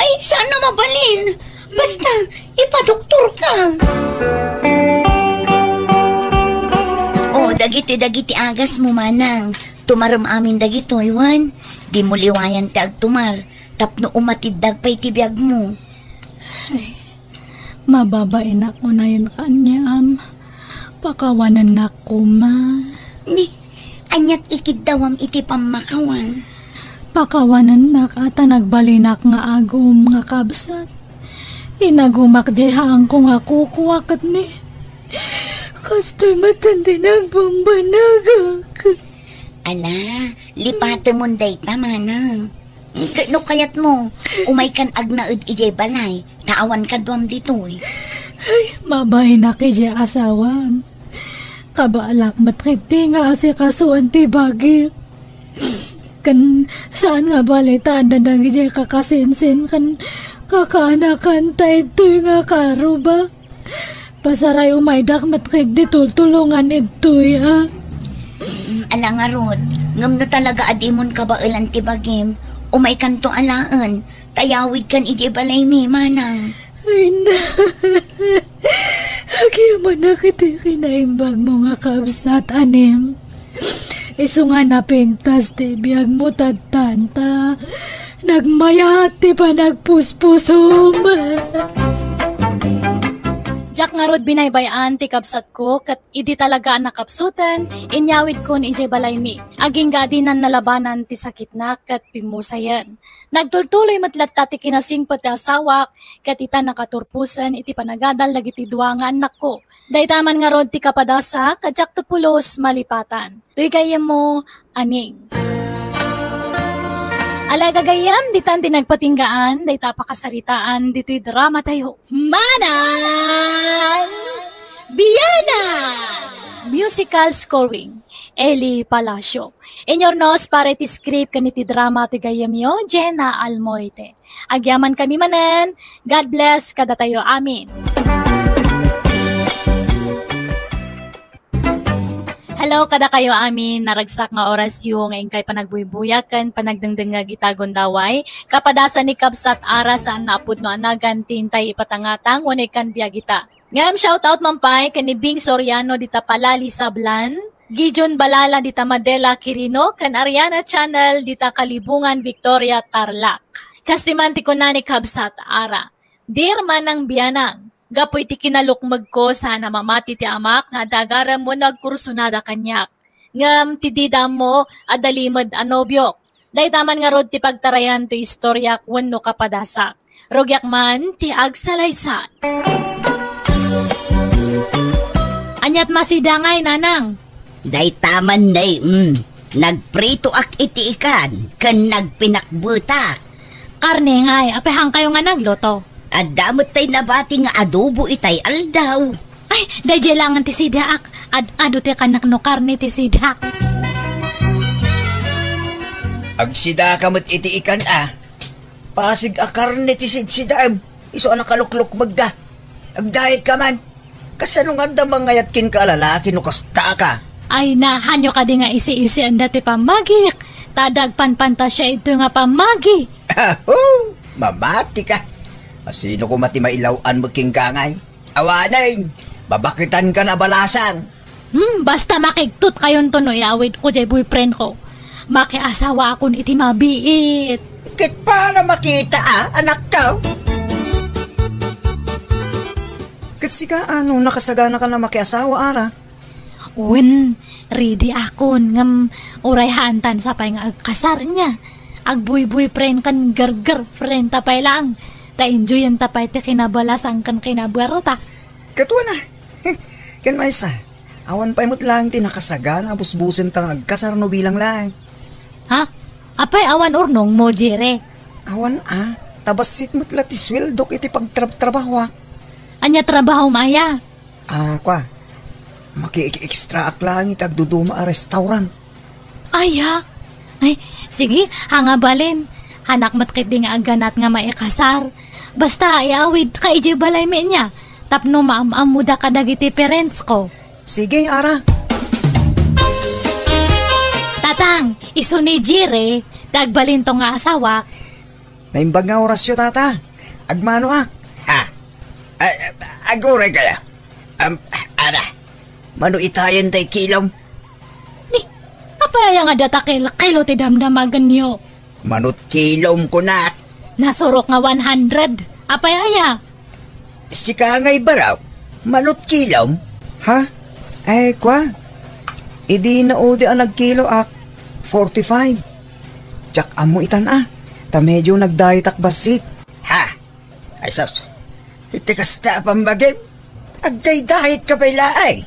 Ay, saan a mabalin? Basta, ipadoktor ka. O, dagiti, dagiti agas mo, manang. Tumarem amin dagitoy, wen. Dimo liwayan ti agtumar, tapno umatiddag pay ti biag mo. Ay, mababainak unayen kaniam. Pakawanennak koma. Ni, aniat ikiddawam iti pammakawan? Pakawanennak a ta nagbalinak nga agum nga kabsat. Inagumak diay haanko nga kukua ket ni, kastoy met ti nagbambanagak. Ala, lipatemon dayta, manang. Ket no kayatmo, umaykan agnaed idiay balay, ta awan kaduam ditoy. Ay, mabainak idiay asawam. Kabaalak met ketdi nga asikasoen ti bagik. Ken saan nga bale ta adda dagidiay kakasinsin ken kakaanakan ta idtoy nga karubak. Pasaray umaydak met ketdi tultulongan idtoy, a. Mm, ala ngarud, ngem no talaga a dimon kabaelan ti bagim, umaykanto alaen, ta yawidkan idiay balaymi, manang. Ay na. Agyamanak iti kinaimbagmo nga kabsat, Aning. Isu nga napintas ti biagmo, tattan, ta nagmayat ti panagpuspusom. Diak ngarud binaybay-an ti kabsatko, ket idi talaga a nakapsuten, inyawidkon idiay balaymi. Agingga dinan nalabanan ti sakitna ket pimmusayen. Nagtultuloy met latta ti kinasingpet ti asawak, ket ita nakaturposen iti panagadal dagiti dua nga annakko. Dayta man ngarud ti kapadasak, a diakto pulos malipatan. Toy gayyemmo, Aning. Ala, gagayyem, ditan ti nagpatinggaan, dayta pakasaritaan, ditoy drama tayo. Manang Biana! Musical scoring, Eli Palacio. Inyurnos para iti script ken iti drama ti gayyemyo, Jenna Almoite. Agyamankami manen. God bless kadatayo amin. Hello kadakayo amin, naragsak nga orasyo nga inkay panagbuybuyag ken panagdengdengngeg ita gundaway. Kapadasan ni Kabsat Ara saan nga a pudno a nagan ti intay ipatangatang wenno ikan biag ita. Ngem shoutout man pay ken ni Bing Soriano dita Palali Sablan, Gideon Balala dita Madela Quirino, ken Ariana Channel dita Kalibungan Victoria Tarlac. Kas ti man ti kuna ni Kabsat Ara, Dear Manang Bianang, gapu iti kinalukmegko saan a mamati ti amak nga adda agarem wenno agkursunada kaniak. Ngem ti dida ammo, adda limed a nobiok. Dayta man ngarud ti pagtarayan toy istoriak wenno kapadasak. Rugiak man ti agsalaysay. Aniat masidangay, nanang? Dayta man, nay, mm. Nagpritoak iti ikan ken nagpinakbetak. Karne ngay, apay haankayo nga nagluto? Adda met tay nabati nga adobo itay aldaw. Ay, daydiay laengen ti sidaak. Ad-adu ti kanak no karne ti sidaak. Agsidaka met iti ikan a. Pasig a karne ti sidsidaem. Isu a nakaluklukmegda. Agdayet ka man. Kasano nga adda mangayat kenka a lalaki no kasta ka? Ay, nahanyo kadi nga isi-isianda ti pammagik. Ta adda agpanpantasia idtoy nga pammagi. Aho! Mamati ka. Asino koma ti mailaw-an met kenka ngay? Awanen, babaketan ka na balasang. Hmm, basta makigtot kayonto no iawid ko jay boyfriend ko. Makiasawa akon iti mabiit. Ket para makita a, anak ka. Ket sika, ano, nakasagana ka na makiasawa, Ara? Wen, ready akon, ngem uray haantan sapay nga agkasar nia. Agboy-boyfriend ken girlfriend ta pay laeng. Ta enjoyan ta pay ti kinabalasang ken kinabuarta. Ket wen a. Ken maysa, awan pay met laeng ti nakasagana a busbusenta nga agkasar no bilang laeng. Ha? Apay awan urnongmo, Jire? Awan a. Ta bassit met la ti sueldok iti pagtrabtrabahoak. Ania trabahom aya? Ah, kua, makieki-extraak laeng iti agduduma a restaurant. Aya? Ay, sige, haan nga balin. Haanak met ketdi nga agganat nga maikasar. Basta, iawidka idiay balaymi nia. Tapno maam-ammoda kadagiti parents ko. Sige, Ara. Tatang, isu ni Jire, ti agbalinto nga asawak. Naimbag nga orasyo, tata. Agmano a. Ha? A-, aguray kaya? Am, Ara, mano itayen tay kilom? Ni, apay aya nga data kil-, kilo ti damdamagenyo? Manot kilom, kunak. Nasurok nga one hundred. Apay aya? Sika ngay baraw, manot kilom? Ha? Ay, kua? Idi naudi a nagkiloak, forty-five. Diak ammo itan a, ta medio nagdayetak bassit. Ha? Ay, sus. Iti kasta a pammagim, agdaydayetka pay laeng.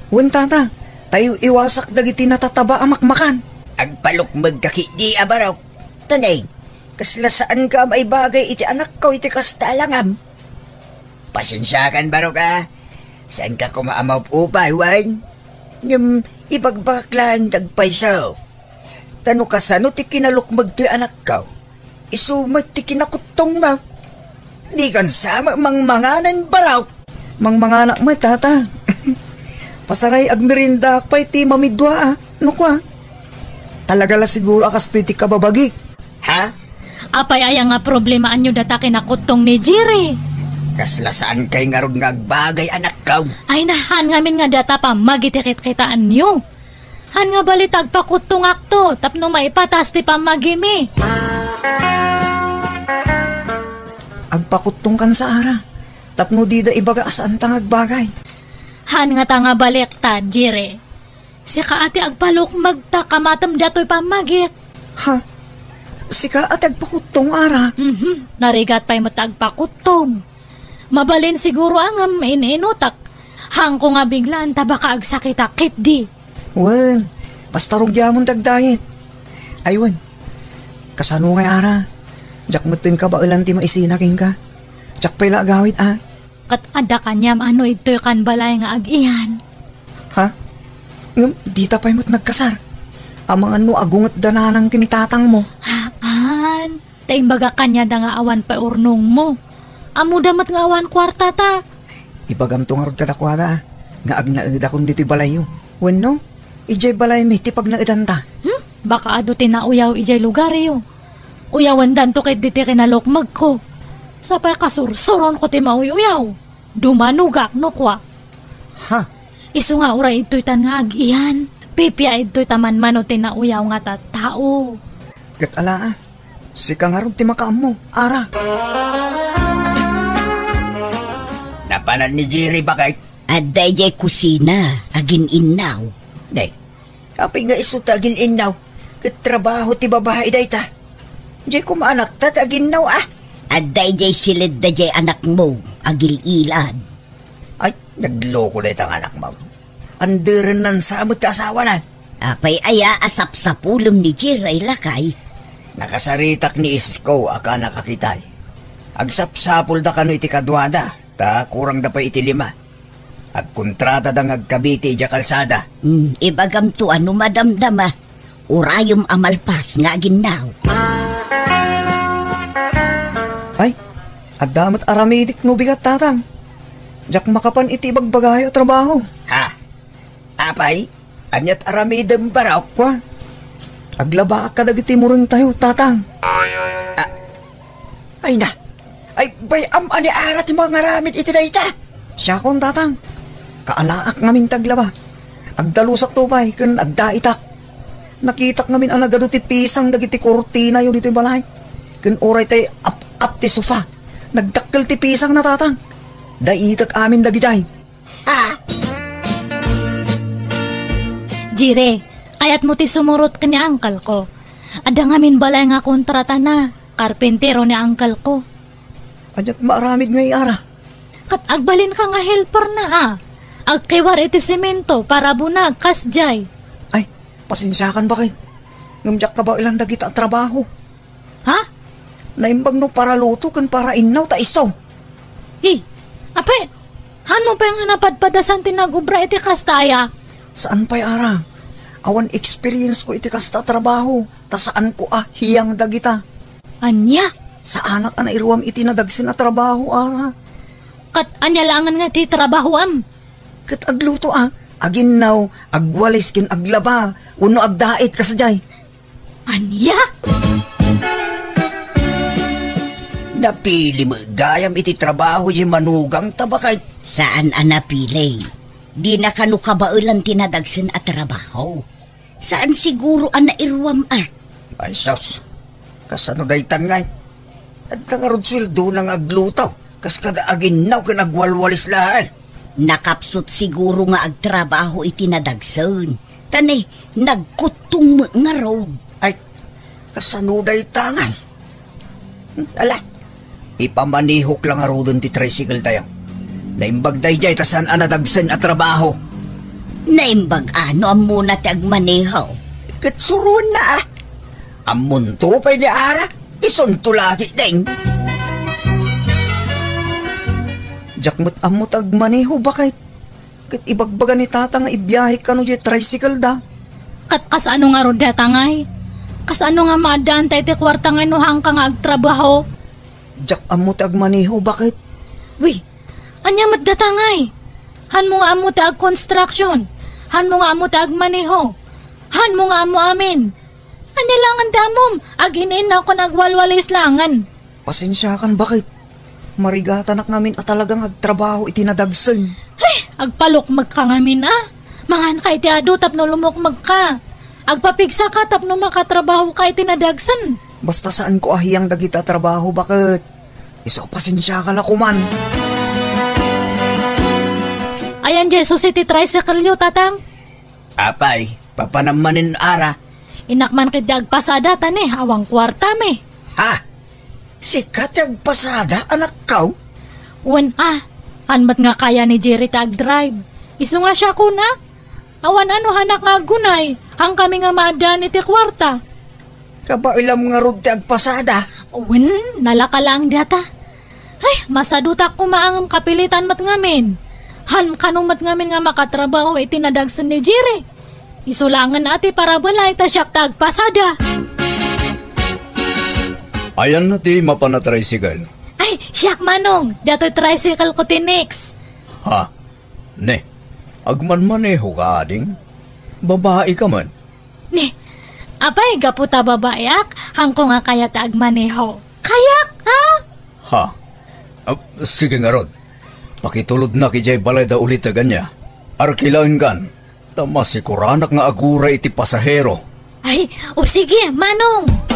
Wen, tata, ta iw-iwasak dagiti natataba a makmakan. Agpalukmegka ketdi a barok. Tanay, kasla saanka a maibagay iti anakko iti kasta a langam. Pasensiakan, barok a. Saanka koma a maupay, wen? Ngem ibagbagak laeng ti agpayso. Ta no kasano ti kinalukmeg toy anakko, isu met ti kinakuttongmo. Dikan sa met mangmanganen, barok. Mangmanganak met, tata. Pasaray, agmeriendaak pay ti mamidua a. No kua? Talaga la siguro a kastoy ti kababagik. Ha? Apay aya nga problemaanyo data kinakuttong ni Jerry? Kasla saankay ngarud nga agbagay, anakko. Ay, nahan ngamin nga data pammagitikitkitaanyo. Haan nga bali ta agpakuttongakto tapno maipatas ti pammagimi. Agpakuttongkan sa, Ara, tapno dida ibaga a saanta nga agbagay. Haan ngata nga baliktad, Jire. Sika a ti agpalukmeg ta kamatem datoy pammagik. Ha? Sika a ti agpakuttong, Ara? Mhm. Narigat pay met ta agpakuttong. Mabalin siguro a ngem in-inutak. Haanko nga biglaan ta baka agsakitak ketdi. Wen, basta rugiamon ti agdayet. Ay, wen. Kasano ngay, Ara? Diak metten kabaelan ti maisina kenka. Diak pay la agawid, a. Ket adda kaniam a no idtoykan balay nga ag-iyan. Ha? Ngem dita pay met nagkasar? Amangan no agungetda nanang ken ni tatangmo. Haan, ta imbagak kaniada nga awan pay urnongmo. Ammoda met nga awan kuartata. Ibagamto ngarud kadakuada nga agnaedakon ditoy balayyo. Wenno, idiay balaymi ti pagnaedanta. Hmm? Baka adu ti nauyaw idiay lugaryo. Uyawendanto ketdi ti kinalukmegko. Sapay kasursuronko ti mauy-uyaw. Dumanogak no kua. Ha? Isu nga uray idtoytan nga ag-iyan, pipia idtoy ta manmano ti nauyaw nga tattao. Ket ala, a. Sika ngarud ti makaammo, Ara. Napanan ni Jerry, baket? Adda idiay kusina, agin-innaw. Day, apay nga isu ta agin-innaw? Ket trabaho ti babai dayta. Diay koma anakta ti aginnaw, a. Adda idiay siledda diay anakmo, agil-ilad. Ay, nagloko dayta nga anakmo. Anderennan sa met ti asawana. Apay aya a sapsapulem ni Jerry, lakay? Nakasaritak ni isko a kanak a kitay. Agsapsapulda kano iti kaduada, ta kurangda pay iti lima. Agkontratada nga agkabiti idiay kalsada. Hmm, ibagamto a no madamdama, urayem a malpas nga aginnaw. Ay, adda met aramidik no bigat, tatang. Diak makapan iti ibagbagayo a trabaho. Ha? Apay, aniat aramidem, barok? Kua, aglabaak kadagiti murengtayo, tatang. A-, ay na, ay, bay-am a ni Ara ti mangaramid iti dayta. Siakon, tatang. Kaalaak ngamin ti aglaba. Agdalusakto pay ken agdaitak. Nakitak ngamin a nagadu ti pisang dagiti kurtinayo ditoy balay. Ken uray tay ap-ap ti sofa, nagdakkel ti pisangna, tatang. Daitek amin dagidiay. Ha? Jire, kayatmo ti sumurot ken ni uncle ko. Adda ngamin balay nga kontratana, karpentero ni uncle ko. Aniat maaramid ngay, Ara? Ket agbalinka nga helperna, a. Agkiwar iti semento para bunag, kasdiay. Ay, pasensiakan, baket. Ngem diak kabaelan dagita a trabaho. Ha? Naimbag no para luto ken para innaw ta isu. Hi, apay, haanmo pay nga napadpadasan ti nagubra iti kasta aya? Saan pay, Ara. Awan experience ko iti kasta a trabaho, ta saanko a hiyang dagita. Ania? Saanak a nairuam iti nadagsen a trabaho, Ara. Ket ania laengen nga ti trabahoam? Ket agluto a, aginnaw, agwalis ken aglaba, wenno agdait kasdiay. Ania? Napili met gayam iti trabaho diay manugangta, baket? Saan a napili. Dina kano kabaelan ti nadagsen a trabaho. Saan siguro a nairuam a. Ay, sus. Kasano daytan ngay? Adda ngarud sueldona nga agluto, kas kada aginnaw ken agwalwalis laeng. Nakapsut siguro nga agtrabaho iti nadagsen. Ta ne, nagkuttong met ngarud. Ay, kasano dayta ngay? Ala, ipamanehok la ngaruden ti tricycle tayo. Naimbag daydiay ta saan a nadagsen a trabaho. Naimbag a no ammona ti agmaneho. Ket suroenna a. Ammonto pay ni Ara, isunto la ketdin. Diak met ammo ti agmaneho, baket. Ket ibagbaga ni Tata nga ibiahek kano diay tricycle da. Ket kasano ngarud dayta ngay? Kasano nga maaddaanta iti kuarta nga no haanka nga agtrabaho? Diak ammo ti agmaneho, baket? Wi, ania met dayta ngay? Haanmo nga ammo ti agconstruction? Haanmo nga ammo ti agmaneho? Haanmo nga ammo amin? Ania laengen ti ammom? Agin-innaw ken agwalwalis laengen. Pasensiakan, baket. Marigatanak ngamin a talaga nga agtrabaho iti nadagsen. Ay, agpalukmegka ngamin, a. Manganka iti adu tapno lumukmegka. Agpapigsaka tapno makatrabahoka iti nadagsen. Basta saanko a hiyang dagita a trabaho, baket. Isu a pasensiaka la koman. Ayan, Jesus, iti tricycle-yo, Tatang. Apay, papanam manen, Ara? Innak man ketdi agpasada ta ne, awan kuartami. Ha? Sika ti agpasada, anakko? Wen a, haan met nga kaya ni Jerry ti agdrive. Isu nga siak kuna. Awan a no haanak nga aggunay, haankami nga maaddaan iti kuarta. Kabaelam ngarud ti agpasada? Wen, nalaka laeng dayta. Ay, masadutak koma ngem kapilitan met ngamin. Haan kano met ngamin nga makatrabaho iti nadagsen ni Jerry. Isu laengen a ti parabalay ta siak ti agpasada. Ayanna ti mapan a tricycle? Ay, siak, Manong. Daytoy tricycle-ko ti next. Ha? Ne, agmanmanehoka, ading? Babaika met? Ne, apay, gapu ta babaiak, haanko nga kayat a agmaneho. Kayak, ha? Ha? Ah, sige ngarud. Pakitulodnak idiay balayda uliten ania. Arkilaenkan, ta masikuranak nga aguray iti pasahero. Ay, o sige, Manong.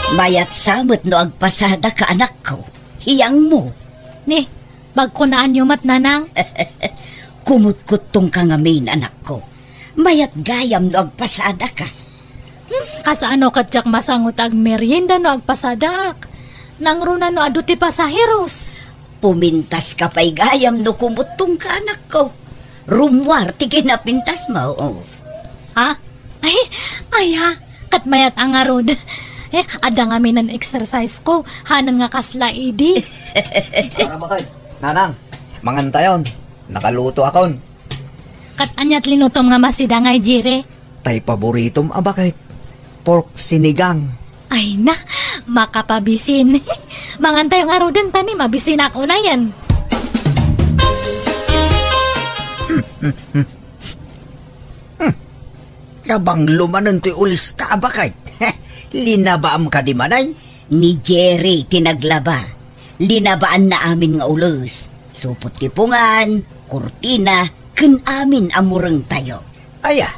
Mayat sa met no agpasadaka, anakko. Hiyangmo. Ni, pagkunaanyo met, Nanang? Kumutkuttongka ngamin, anakko. Mayat gayam no agpasadaka. Hmm, kasano ket diak masango ti agmerienda no agpasadaak? Nangruna no adu ti pasaheros. Pumintaska pay gayam no kumuttongka, anakko. Rummuar ti kinapintasmo. Ha? Ay, aya, ket mayat a ngarud. Eh, adda ngamin exercise-ko, haanna nga kasla idi. Tara, baket. Nanang, mangantayon. Nakalutoakon. Ket ania ti linutom nga masidang, Jerry? Tay paboritom a baket, pork sinigang. Ay na, makapabisin. Mangantayo ngaruden ta ni mabisinak unayen. Hmm. Nabanglo manen ti ulista a baket. Linabaam kadi manen? Ni Jerry ti naglaba. Linabaanna amin nga ules. Supot ti pungan, kurtina, ken amin a murengtayo. Aya,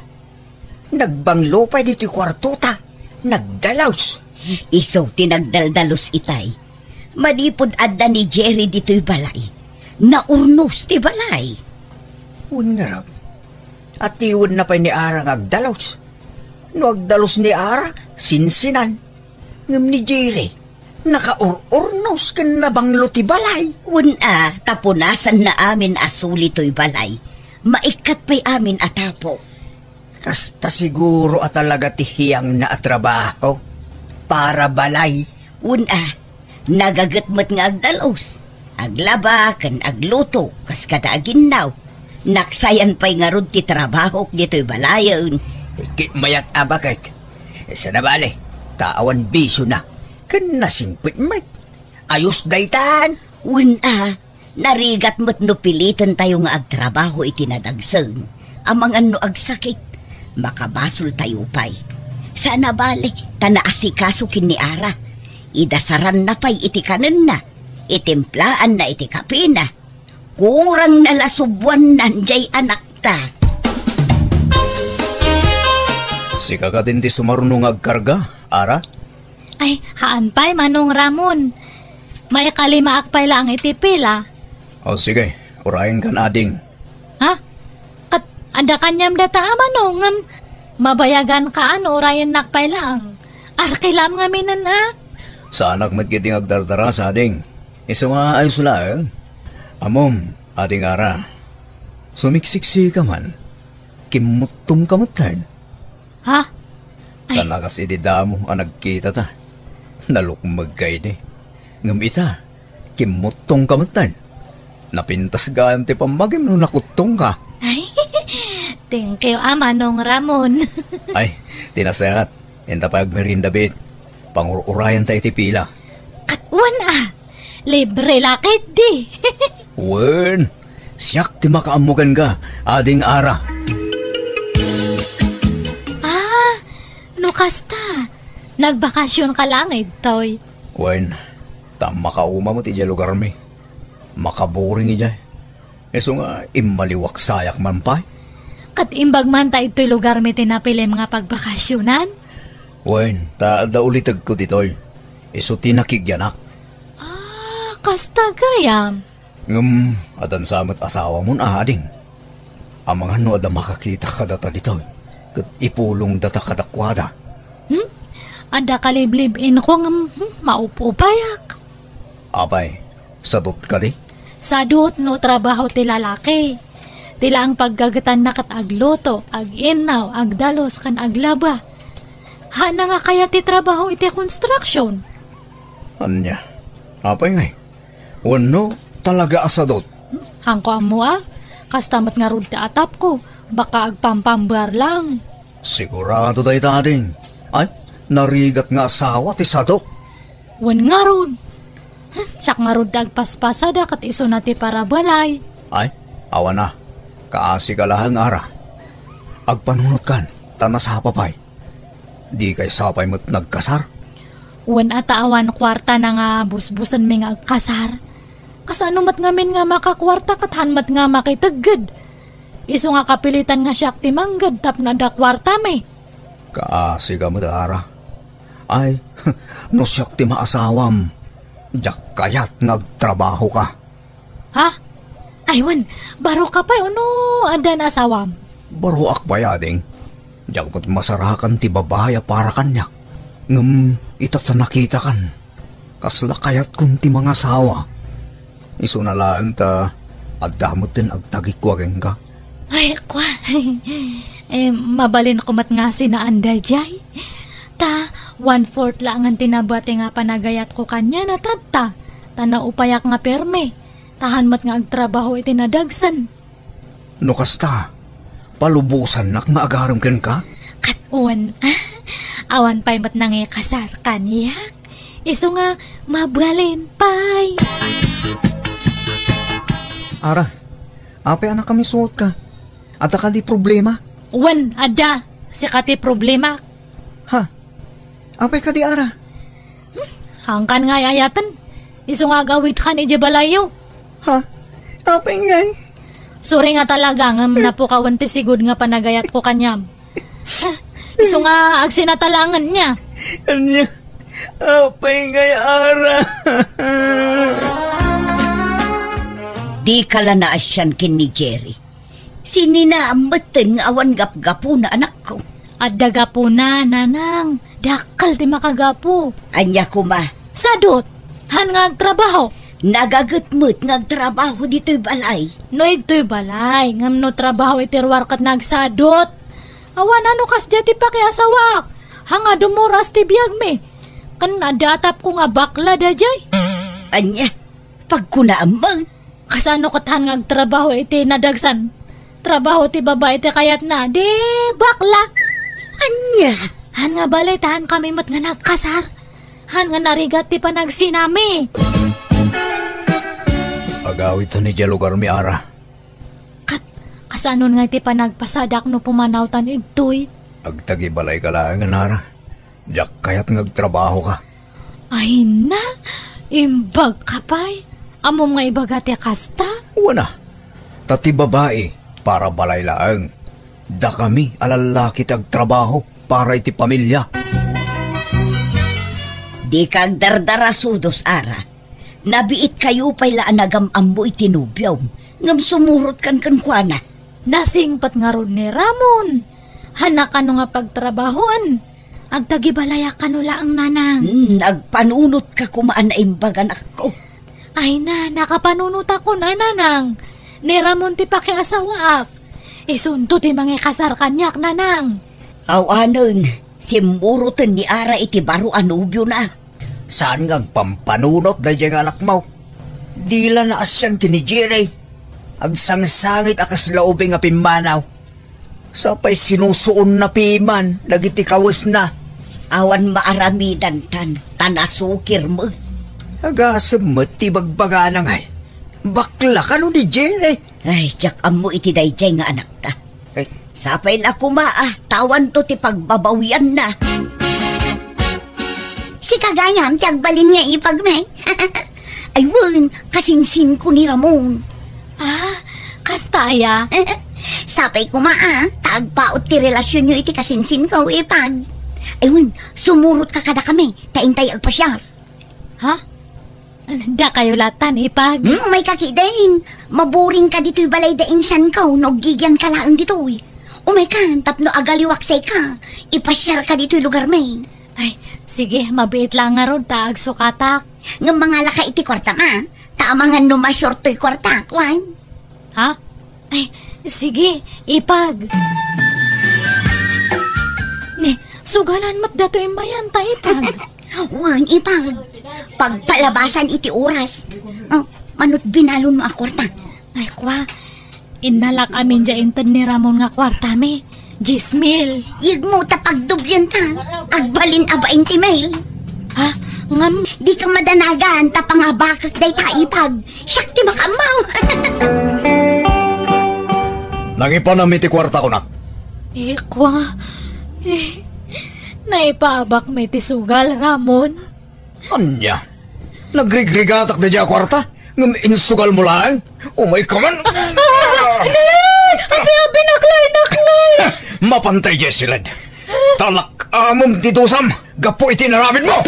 nagbanglo pay ditoy kuartota. Nagdalus. Isu ti nagdaldalus itay. Manipud adda ni Jerry ditoy balay, naurnos ti balay. Wen ngarud, atiwenna pay ni Ara nga agdalus. No agdalus ni Ara, sinsinan. Ngem ni Jerry, nakaur-urnos ken nabanglo ti balay. Wen a, ta punasanna amin a suli toy balay. Maikkat pay amin a tapo. Kasta siguro a talaga ti hiyangna a trabaho. Para balay. Wen a, nagaget met nga agdalus. Aglaba ken agluto kas kada aginnaw. Naksayan pay ngarud ti trabahok ditoy balayen. Ket mayat a baket. Saan a bale, ta awan bisiona. Ken nasingpet met. Ayos daytan. Wen a, narigat met no pilitentayo nga agtrabaho iti nadagsen. Amangan no agsakit, makabasoltayo pay. Saan a bale, ta naasikaso ken ni Ara. Idasaranna pay iti kanenna, itimplaanna iti kapina. Kurangna la subuannan jay anakta. Sika kadin ti sumaruno nga agkarga, Ara? Ay, haan pay, Manong Ramon. Maikalimaak pay laeng iti pila. O, sige, urayenkan, ading. Ha? Ket adda kaniam dayta a Manong, ngem mabayaganka a no urayennak pay laeng. Arkilam ngaminen a. Saanak met ketdi nga agdardarasa, ading. Isu nga ayos laeng. Ammom, ading Ara. Sumiksiksika man. Kimmuttomka metten. Ha? Ay. Sana kas idi damo a nagkitata. Nalukmegka idi. Ngem ita, kimmuttomka metten. Napintas gayam ti pammagim no nakuttongka. Ay, thank you, a Manong Ramon. Ay, ti nasayaat. Inta pay agmerienda, bit. Pangur-urayanta iti pila. Ket wen a, libre la ketdi. Wen, siak ti makaammo kenka, ading Ara. Ah, no kasta, nagbakasionka laeng ditoy. Wen, ta makauma met idiay lugarmi. Makaburing idiay. Isu nga immaliwak sayak man pay. Ket imbag man ta idtoy lugarmi ti napilim nga pagbakasionan? Wen, ta adda ulitegko ditoy. Isu ti nakigianak. Ah, kasta gayam. Ngem, adda sa met asawamon, ading. Amangan no adda makakita kadata ditoy, ket ipulongdata kadakuada. Hmm? Adda kaliblib-inko ngem, hmm, maup-upayak. Apay, sadot kadi? Sadot no trabaho ti lalaki. Ti laeng paggagetanna ket agluto, ag-innaw, agdalus, ken aglaba. Haanna nga kayat ti trabaho iti construction. Ania? Apay ngay? Wenno, talaga a sadot? Haanko ammo a. Kasta met ngarud ti atapko. Baka agpampambar lang. Sigurado dayta, ading. Ay, narigat nga asawa ti sadot. Wen ngarud. Hmm, siak ngarud ti agpaspasada ket isuna ti parabalay. Ay, awan a. Kaasi ka laeng, Ara. Agpanunotkan, ta nasapa pay. Dikay sapay met nagkasar? Wen a ta awan kuartana nga busbusenmi nga agkasar. Kasano met ngamin nga makakuarta ket han met nga makitegged? Isu nga kapilitan nga siak ti mangged tapno adda kuartami. Kaasi ka met, Ara. Ay, no siak ti maasawam, diak kayat nga agtrabaho ka. Ha? Ay, wen, baro ka pay, ono addan asawam? Baroak pay, ading. Diak met masarakan ti babai a para kaniak. Ngem ita ta nakitakan, kasla kayatkon ti mangasawa. Isuna laeng ta adda met ti agtagikua kenka. Ay, kwa. Eh, mabalinko met nga sinaan daydiay. Ta, one-fourth laengen ti nabati nga panagayatko kaniana tatta. Ta naupayak nga permi. Ta han met nga agtrabaho iti nadagsen. No kasta, palubosannak nga agarem kenka? Ket wen, ah, awan pay met nangikasar kaniak. Isu nga mabalin pay. Ara, apay a nakamisuotka? Adda kadi problema? Wen, adda. Sika ti problema. Ha? Apay kadi, Ara? Hmm, haankan nga ay-ayaten. Isu nga agawidkan idiay balayyo. Ha? Apay ngay? Sorry nga talaga, ngem napukawen ti sigud nga panagayatko kaniam. Ah, isu nga agsinatalaangen niya. Ania? Apay ngay, Ara? Dika la naasian ken ni Jerry. Sinina metten nga awan gapgapuna, anakko. Adda gapuna, nanang. Dakkel ti makagapu. Ania koma? Sadot. Han nga agtrabaho. Nagaget met nga agtrabaho ditoy balay. No igtoy balay, ngem no trabaho iti ruar ket nagsadot. Awan a no kasdiay ti pakiasawaak. Hanga dumuras ti biagmi. Ken adda atapko nga bakla daydiay. Ania? Pagkunaam met. Kasano ket han nga agtrabaho iti nadagsan? Trabaho ti babai ti kayatna, di bakla. Ania? Han nga bale ta han kami met nga nagkasar. Han nga narigat ti panagsinami. Agawidtan idiay lugarmi, Ara. Ket, kasanon nga iti panagpasadak no pumanawtan igtoy? Agtagibalayka laengen, Ara. Diak kayat nga agtrabahoka. Ay na, imbag ka pay. Ammom nga ibaga ti kasta? Wen a. Ta ti babai, para balay laeng. Dakami a lallaki ti agtrabaho para iti pamilia. Dika agdardara, sudos, Ara. Nabiitkayo pay la a nagam-ammo iti nobiom, ngem sumurotkan kenkuana. Nasingpet ngarud ni Ramon. Hanna kano nga pagtrabahoen. Agtagibalayak kano laeng, nanang. Hmm, agpanunotka koma a naimbag, anakko. Ay na, nakapanunotakon a, nanang. Ni Ramon ti pakiasawaak. Isunto ti mangikasar kaniak, nanang. Awanen, simmuroten ni Ara iti baro a nobiona. Saan nga agpampanunot daydiay nga anakmo? Dila naasian ken ni Jerry. Agsangsangit a kasla ubing a pimmanaw. Sapay sinusuonna piman dagiti kawesna. Awan maaramidantan, ta nasukir met. Agasem met ti bagbagana ngay. Bakla kano ni Jerry? Ay, diak ammo iti daydiay nga anakta. Eh. Sapay la koma a, ta awanto ti pagbabawianna. Sika gayam ti agbalin nga ipagmi. Ay, wen, kasinsinko ni Ramon. Ah, Taya. Sapay koma, ah, ta agpaut ti relasionyo iti kasinsinko, Ipag. Ayun, sumurot ka kada kami, ta intay agpasiar. Ha? Dakayo latan, Ipag. Hmm, umay ka kidin. Maburing ka ditoy balay da insan ko, no aggigian ka laeng ditoy. Umay ka, tapno agaliwaksay ka. Ipasiar ka ditoy lugar mi. Ay, sige, mabiit lang ngarud ta agsukatak. Ngem mangala ka iti kuarta ma, ta amangan no masurtoy kuarta, kuan. Ha? Ay, sige, Ipag. Ni, sugalan met dato immayan ta, Ipag. Wen, Ipag. Pagpalabasan iti oras. Oh, manut binalon mo a kuarta. Ay, kwa. Innalak amin dia inted ni Ramon nga kuarta mi. Dies mil. Yegmo ta pagdoblian ta. Agbalin a bainte mil. Ha? Ngam? Di ka madanagan ta pangabakek dayta, Ipag. Siak ti makaammo. Nangipanam iti kuarta, kunak. Ikwa. Eh, naipaabak mi ti sugal, Ramon. Ania? Nagrigrigatak daydiay a kuarta? Ngem insugal mo laeng? Umay ka man! Ah! Nay! Abi-abi, naklay, naklay! Mapantay, Jessilyn. Talak amom ti dusam gapu iti inaramid mo!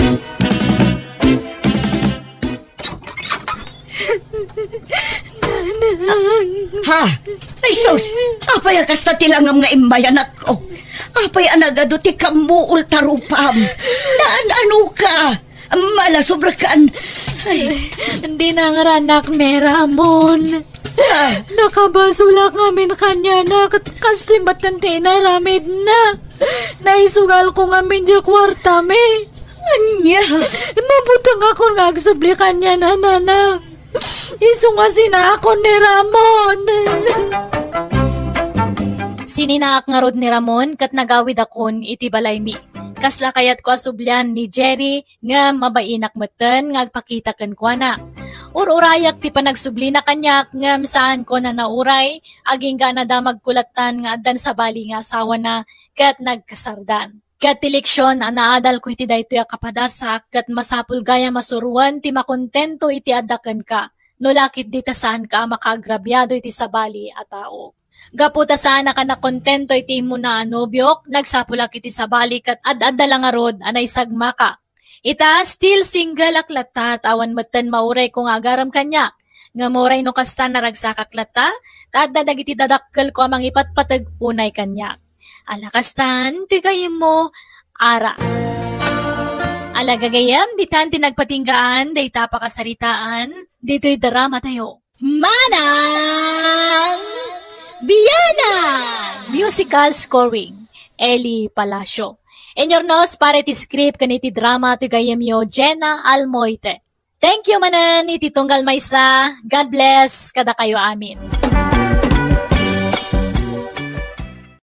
Nanang. Ha? Ay, sus! Apay a kasta ti langam nga immayanakko? Apay a nagadu ti kammuol ta rupam? Naan-ano ka? Malasobrekan. Ay. Di nangranak ni Ramon. Ah. Nakabasolak ngamin kaniana, ket kastoy met ti inaramidna. Naisugalko ngamin diay kuartami. Ania? Mabutengakon nga agsubli kaniana, nanang. Isu nga sinaakon ni Ramon. Sininaak ngarud ni Ramon ket nagawidakon iti balaymi. Kasla kayatko a sublian ni Jerry, ngem mabainak metten nga agpakita kenkuana. Ur-urayak ti panagsublina kaniak, ngem saanko a nauray, agingga a nadamagko lattan nga addan sabali nga asawana ket nagkasardan. Ket ti leksion a naadalko iti daytoy a kapadasak ket masapul gayam a suroen ti makontento iti adda kenka, no la ketdi ta saanka a makaagrabiado iti sabali a tao. Gapu ta saanak a nakontento iti immuna a nobiok, nagsapulak iti sabali ket ad-adda la ngarud a naisagmaka. Ita, still single ak latta, ta awan metten maurayko nga agaram kaniak. Ngem uray no kasta, naragsakak latta, ta adda dagiti dadakkelko a mangipatpateg unay kaniak. Ala kastan, ti gayyemmo, ara. Ala gagayyem, ditan ti nagpatinggaan, dayta a pakasaritaan, ditoy drama tayo. Manang Bianan! Musical scoring, Eli Palacio. Inyurnos para iti script ken iti drama ti gayyemyo, Jenna Almoite. Thank you manen iti tunggal maysa. God bless kadakayo amin.